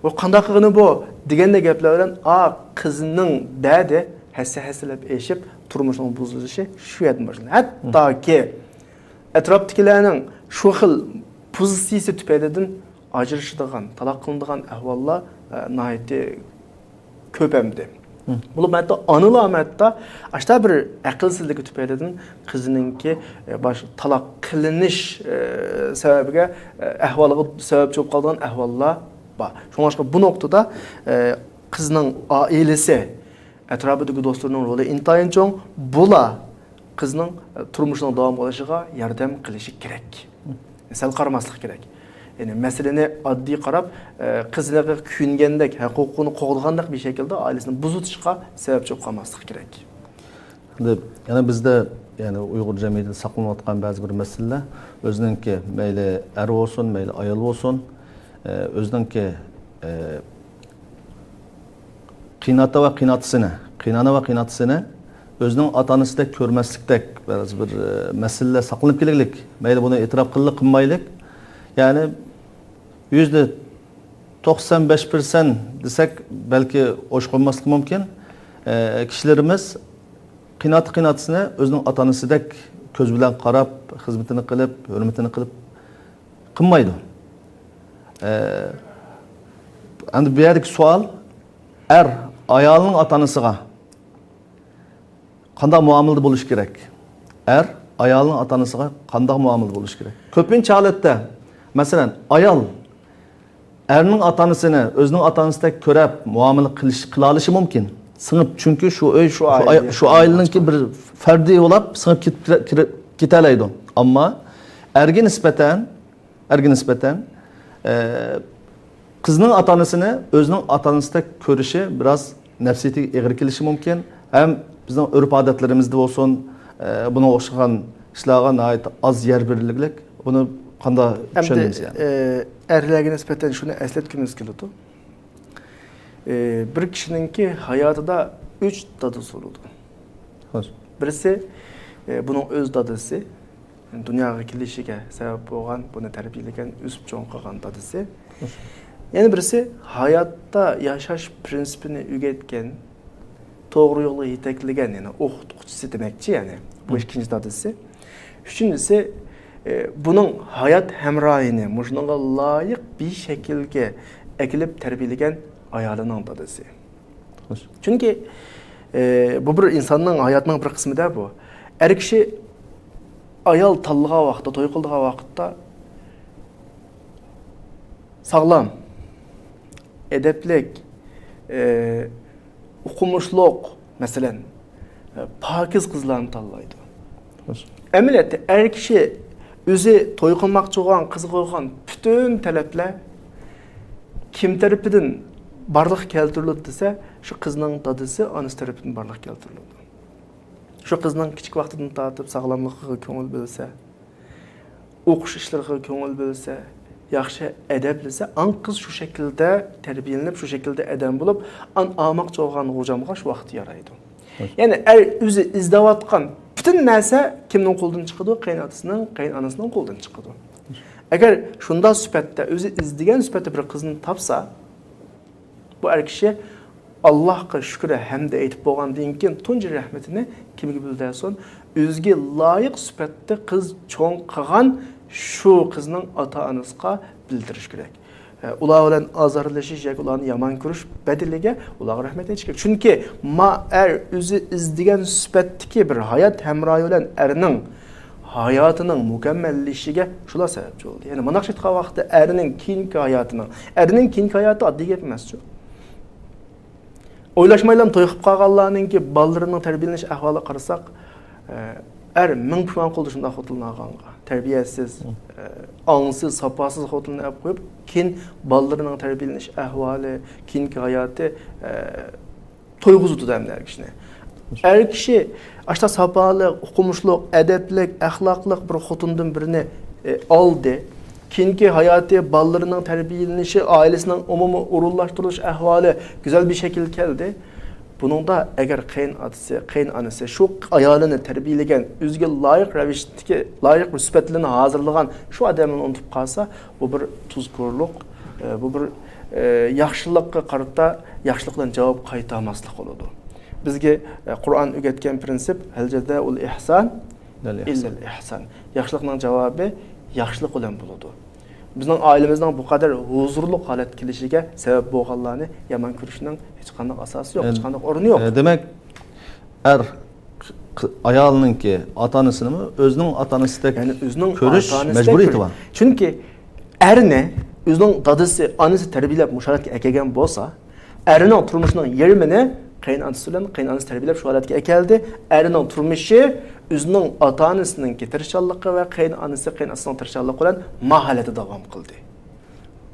ۋاي قانداق قىلغىنى بۇ؟ دېگەندەك گەپلەر بىلەن ئا قىزنىڭ دەردى ھەسسە-ھەسسىلەپ ئېشىپ، تۇرمۇشنىڭ بۇزۇلۇشى شۇ يەردىن باشلىنىدۇ. ھەتتاكى ئەتراپتىكىلەرنىڭ شۇ خىل پوزىتسىيىسى تۈپەيلىدىن ئاجرىشىدىغان، تالاق قىلىنىدىغان ئەھۋاللار، ئە، ناھايىتى كۆپ ئەمدى. بولۇپ ھەتتا ئانىلار ھەتتا ئاشتا بىر ئەقىلسىزلىكى تۈپەيلىدىن قىزىنىڭكى، ئە، باش تالاق قىلىنىش، ئە، سەۋەبىگە، ئە، ئەھۋالىغا سەۋەبچى بولۇپ قالىدىغان ئەھۋاللار بار. شۇڭلاشقا بۇ نۇقتىدا، ئە، قىزنىڭ ئائىلىسى، ئەتراپىدىكى دوستلىرىنىڭ رولى ئىنتايىن چوڭ. بۇلار قىزنىڭ، ئە، تۇرمۇشىنىڭ داۋام قىلىشىغا ياردەم قىلىشى كېرەك. سەل قارىماسلىق كېرەك. يەنى مەسىلىنى ئاددىي قاراپ، ئە، قىزلىرىغا كۆيۈنگەندەك، ھەق ھوقۇقىنى قوغدىغاندەك بىر شەكىلدە ئائىلىسىنى بۇزۇۋېتىشقا سەۋەبچى بولۇپ قالماسلىق كېرەك. ئەمدى يەنە بىزدە، يەنى ئۇيغۇر جەمئىيىتىدە ساقلىنىۋاتقان بەزى بىر مەسىلىلەر، ئۆزىنىڭكى مەيلى ئەر بولسۇن، مەيلى ئايال بولسۇن، ئە، ئۆزىنىڭكى، ئە، قېيىنئاتا ۋە قېيىنئاتىسىنى، قېيىنئانا ۋە قېيىنئاتىسىنى ئۆزىنىڭ ئاتا-ئانىسىدەك كۆرمەسلىكتەك بەزى بىر، ئە، مەسىلىلەر ساقلىنىپ كېلىگلىك. مەيلى بۇنى ئېتىراپ قىلىلى قىلمايلىق. يەنى يۈزدە توقسان بەش پىرسەنت دېسەك، بەلكى ئوشۇق بولماسلىقى مۇمكىن. ئە، كىشىلىرىمىز قېيىنئاتا-قېيىنئاتىسىنى ئۆزىنىڭ ئاتا-ئانىسىدەك كۆز بىلەن قاراپ، خىزمىتىنى قىلىپ، ھۆرمىتىنى قىلىپ قىلمايدۇ. ئە، ئەمدى بۇ يەردىكى سوئال، ئەر ئايالىنىڭ ئاتا-ئانىسىغا قانداق مۇئامىلىدە بولۇشى كېرەك؟ ئەر ئايالىنىڭ ئاتا-ئانىسىغا قانداق مۇئامىلىدە بولۇشى كېرەك؟ كۆپىنچە ھالەتتە، مەسىلەن، ئايال ئەرنىڭ ئاتا-ئانىسىنى ئۆزىنىڭ ئاتا-ئانىسىدەك كۆرەپ مۇئامىلە قىلىش، قىلالىشى مۇمكىن. سىڭىپ، چۈنكى شۇ ئۆي، شۇ شۇ ئاي-، ئايال شۇ ئائىلىنىڭكى بىر فەردى بولۇپ سىڭىپ كېتىپ كىرە-، كىرە-، كېتەلەيدۇ. ئەمما ئەرگە نىسبەتەن، ئەرگە نىسبەتەن، ئە، قىزنىڭ ئاتا-ئانىسىنى ئۆزىنىڭ ئاتا-ئانىسىدەك كۆرۈشى بىراز نەپسىيىتىگە ئېغىر كېلىشى مۇمكىن. ھەم بىزنىڭ ئۆرپ-ئادەتلىرىمىزدە بولسۇن، ئە، بۇنىڭغا ئوخشىغان ئىشلارغا ناھايىتى ئاز يەر بېرىلگىلىك. بۇنى قانداق ئەمدى، چۈشەنىمىز يەنى؟ ئە، ئەرلەرگە نىسبەتەن شۇنى ئەسلەتكۈمىز كېلىدۇ. ئە، بىر كىشىنىڭكى ھاياتىدا ئۈچ دادىسى بولىدۇ. خوش. بىرسى، ئە، بۇنىڭ ئۆز دادىسى، دۇنياغا كېلىشىگە سەۋەب بولغان، بۇنى تەربىيەلىگەن، ئۆسۈپ چوڭ قىلغان دادىسى. خوش. يەنە بىرسى، ھاياتتا ياشاش پىرىنسىپىنى ئۆگەتكەن، توغرا يولغا يېتەكلىگەن، يەنى ئوقۇتقۇچىسى دېمەكچى، يەنى. بۇ مم. ئىككىنچى دادىسى. ئۈچىنچىسى، ئە، بۇنىڭ ھايات ھەمراھىنى مۇشۇنىڭغا لايىق بىر شەكىلگە ئەكېلىپ تەربىيەلىگەن ئايالىنىڭ دادىسى. خوش. چۈنكى، ئە، بۇ بىر ئىنساننىڭ ھاياتىنىڭ بىر قىسمىدا بۇ. ئەر كىشى ئايال تاللىغان ۋاقىتتا، توي قىلىدىغان ۋاقىتتا ساغلام، ئەدەپلىك، ئە، ئوقۇمۇشلۇق، مەسىلەن، ئە، پاكىز قىزلارنى تاللايدۇ. ئەمەلىيەتتە ئەر كىشى ئۆزى توي قىلماقچى بولغان قىزغا قويغان پۈتۈن تەلەپلەر كىم تەرىپىدىن بارلىققا كەلتۈرۈلىدۇ دېسە، شۇ قىزنىڭ دادىسى، ئانىسى تەرىپىدىن بارلىققا كەلتۈرۈلىدۇ. شۇ قىزنىڭ كىچىك ۋاقتىدىن تارتىپ ساغلاملىقىغا كۆڭۈل بۆلسە، ئوقۇش ئىشلىرىغا كۆڭۈل بۆلسە، ياخشى ئەدەپلىسە، ئاڭ قىز شۇ شەكىلدە تەربىيەلىنىپ، شۇ شەكىلدە ئادەم بولۇپ، ئان ئالماقچى بولغان غوجامغا شۇ ۋاقىت يارايدۇ. يەنى ئەر ئۆزى ئىزدەۋاتقان پۈتۈن نەرسە كىمنىڭ قولىدىن چىقىدۇ؟ قېيىنئاتىسىنىڭ، قېيىنئانىسىنىڭ قولىدىن چىقىدۇ. ئەگەر شۇنداق سۈپەتتە، ئۆزى ئىزدىگەن سۈپەتتە بىر قىزنى تاپسا، بۇ ئەر كىشى ئاللاھقا شۈكرى ھەمدە ئېيتىپ بولغاندىن كېيىن، تۇنجى رەھمىتىنى كىمگە بىلدۈرسۇن؟ ئۆزىگە لايىق سۈپەتتە قىز چوڭ قىلغان شۇ قىزنىڭ ئاتا-ئانىسىغا بىلدۈرۈش كېرەك. ئۇلار بىلەن ئازارلىشىش ياكى ئۇلارنى يامان كۆرۈش بەدىلىگە ئۇلارغا رەھمەت ئېيتىش كېرەك. چۈنكى ما ئەر ئۆزى ئىزدىگەن سۈپەتتىكى بىر ھايات ھەمراھى بىلەن ئەرنىڭ ھاياتىنىڭ مۇكەممەللىشىشىگە شۇلار سەۋەبچى بولدى. يەنى مۇنداقچە ئېيتقان ۋاقىتتا ئەرنىڭ كېيىنكى ھاياتىنىڭ، ئەرنىڭ كېيىنكى ھاياتى ئاددىي گەپ ئەمەسچۇ. ئويلاشمايلا توي قىلىپ قالغانلارنىڭكى بالىلىرىنىڭ تەربىيەلىنىش ئەھۋالىغا قارىساق، ئە، ئەر مىڭ پۇشمان قىلدى شۇنداق خوتۇننى ئالغانغا. تەربىيەسىز، ئە، ئاڭسىز، ساپاسىز خوتۇننى ئېلىپ قويۇپ، كېيىن بالىلىرىنىڭ تەربىيەلىنىش ئەھۋالى، كېيىنكى ھاياتى، ئە، تويغۇزىدۇ ئەمدى ئەر كىشىنى. ئەر كىشى ئاشتا ساپالىق، ئوقۇمۇشلۇق، ئەدەپلىك، ئەخلاقلىق بىر خوتۇندىن بىرىنى، ئى، ئالدى. كېيىنكى ھاياتى، بالىلىرىنىڭ تەربىيەلىنىشى، ئائىلىسىنىڭ ئومۇمىي ئورۇنلاشتۇرۇلۇش ئەھۋالى گۈزەل بىر شەكىلگە كەلدى. بۇنىڭدا ئەگەر قېيىن ئاتىسى، قېيىن ئانىسى شۇ ئايالىنى تەربىيەلىگەن، ئۆزىگە لايىق رەۋىشتىكى، لايىق بىر سۈپەتلىرىنى ھازىرلىغان شۇ ئادەمنى ئۇنتۇپ قالسا، بۇ بىر تۇزكورلۇق، ئە، بۇ بىر، ئە، ياخشىلىققا قارىتا ياخشىلىق بىلەن جاۋاب قايتارماسلىق بولىدۇ. بىزگە، ئە، قۇرئان ئۆگەتكەن پرىنسىپ، «ھەل جازاءۇل ئىھسان ئىللەل ئىھسان.» ياخشىلىقنىڭ جاۋابى ياخشىلىق بىلەن بولىدۇ. بىزنىڭ ئائىلىمىزنىڭ بۇ قەدەر ھۇزۇرلۇق ھالەتكە كېلىشىگە سەۋەب بولغانلارنى يامان كۆرۈشنىڭ ھېچقانداق ئاساسى يوق، ھېچقانداق ئورنى يوق. ئە، دېمەك، ئەر ق-، ئايالىنىڭكى ئاتا-ئانىسىنىمۇ ئۆزىنىڭ ئاتا-ئانىسىدەك يەنى ئۆزىنىڭ كۆرۈش ئاتا-ئانىسىدەك مەجبۇرىيىتى كۆرۈش. بار. چۈنكى ئەرنى ئۆزىنىڭ دادىسى، ئانىسى تەربىيەلەپ مۇشۇ ھالەتكە ئەكەلگەن بولسا، ئەرنىڭ تۇرمۇشىنىڭ يېرىمىنى قېيىنئانىسى بىلەن قېيىنئانىسى تەربىيەلەپ شۇ ھالەتكە ئەكەلدى. ئەرنىڭ تۇرمۇشى ئۆزىنىڭ ئاتا-ئانىسىنىڭكى تىرىشچانلىقى ۋە قېيىنئانىسى، قېيىنئانىسىنىڭ تىرىشچانلىقى بىلەن ما ھالەتتە داۋام قىلدى.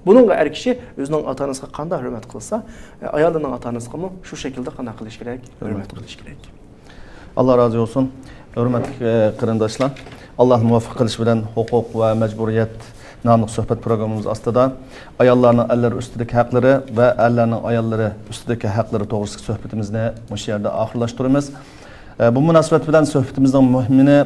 بۇنىڭغا ئەر كىشى ئۆزىنىڭ ئاتا-ئانىسىغا قانداق ھۆرمەت قىلسا، ئايالىنىڭ ئاتا-ئانىسىغىمۇ شۇ شەكىلدە قانداق قىلىش كېرەك؟ ھۆرمەت قىلىش كېرەك. ئاللا رازى بولسۇن. ھۆرمەتلىك، ئە، قېرىنداشلار، ئاللا مۇۋەپپەق قىلىش بىلەن ھوقۇق ۋە مەجبۇرىيەت ناملىق سۆھبەت پروگراممىمىز ئاستىدا ئاياللارنىڭ ئەرلىرى ئۈستىدىكى ھەقلىرى ۋە ئەرلەرنىڭ ئاياللىرى ئۈستىدىكى ھەقلىرى توغرىسىدىكى سۆھبىتىمىزنى مۇشۇ يەردە ئاخىرلاشتۇرىمىز. ئە، بۇ مۇناسىۋەت بىلەن سۆھبىتىمىزنىڭ مۇھمىنى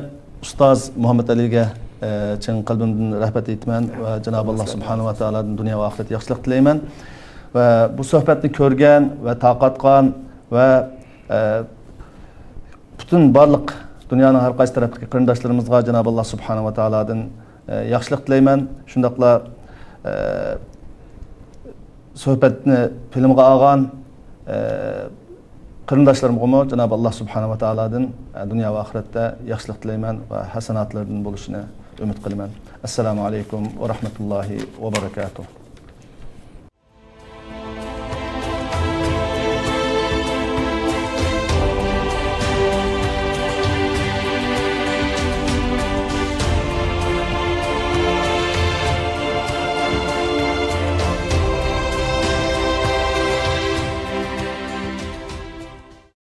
ئۇستاز مۇھەممەد ئەلىگە، ئە، چىن قەلبىمدىن رەھمەت ئېيتىمەن ۋە جانابى ئاللا سۇبھانەھۇ ۋە تائالادىن دۇنيا ۋە ئاخىرەت ياخشىلىق تىلەيمەن. ۋە بۇ سۆھبەتنى كۆرگەن ۋە تارقاتقان ۋە، ئە، پۈتۈن بارلىق دۇنيانىڭ ھەر قايسى تەرەپتىكى قېرىنداشلىرىمىزغا جانابى ئاللا سۇبھانەھۇ ۋە تائالادىن، ئە، ياخشىلىق تىلەيمەن. شۇنداقلا، ئە، سۆھبەتنى فىلىمغا ئالغان، ئە، قېرىنداشلىرىمغىمۇ جانابى ئاللا سۇبھانەھۇ ۋە تائالادىن، ئە، دۇنيا ۋە ئاخىرەتتە ياخشىلىق تىلەيمەن ۋە ھەسەناتلىرىدىن بولۇشىنى ئۈمىد قىلىمەن. ئەسسالامۇ ئەلەيكۇم ۋە رەھمەتۇللاھى ۋە بەرەكاتۇھ.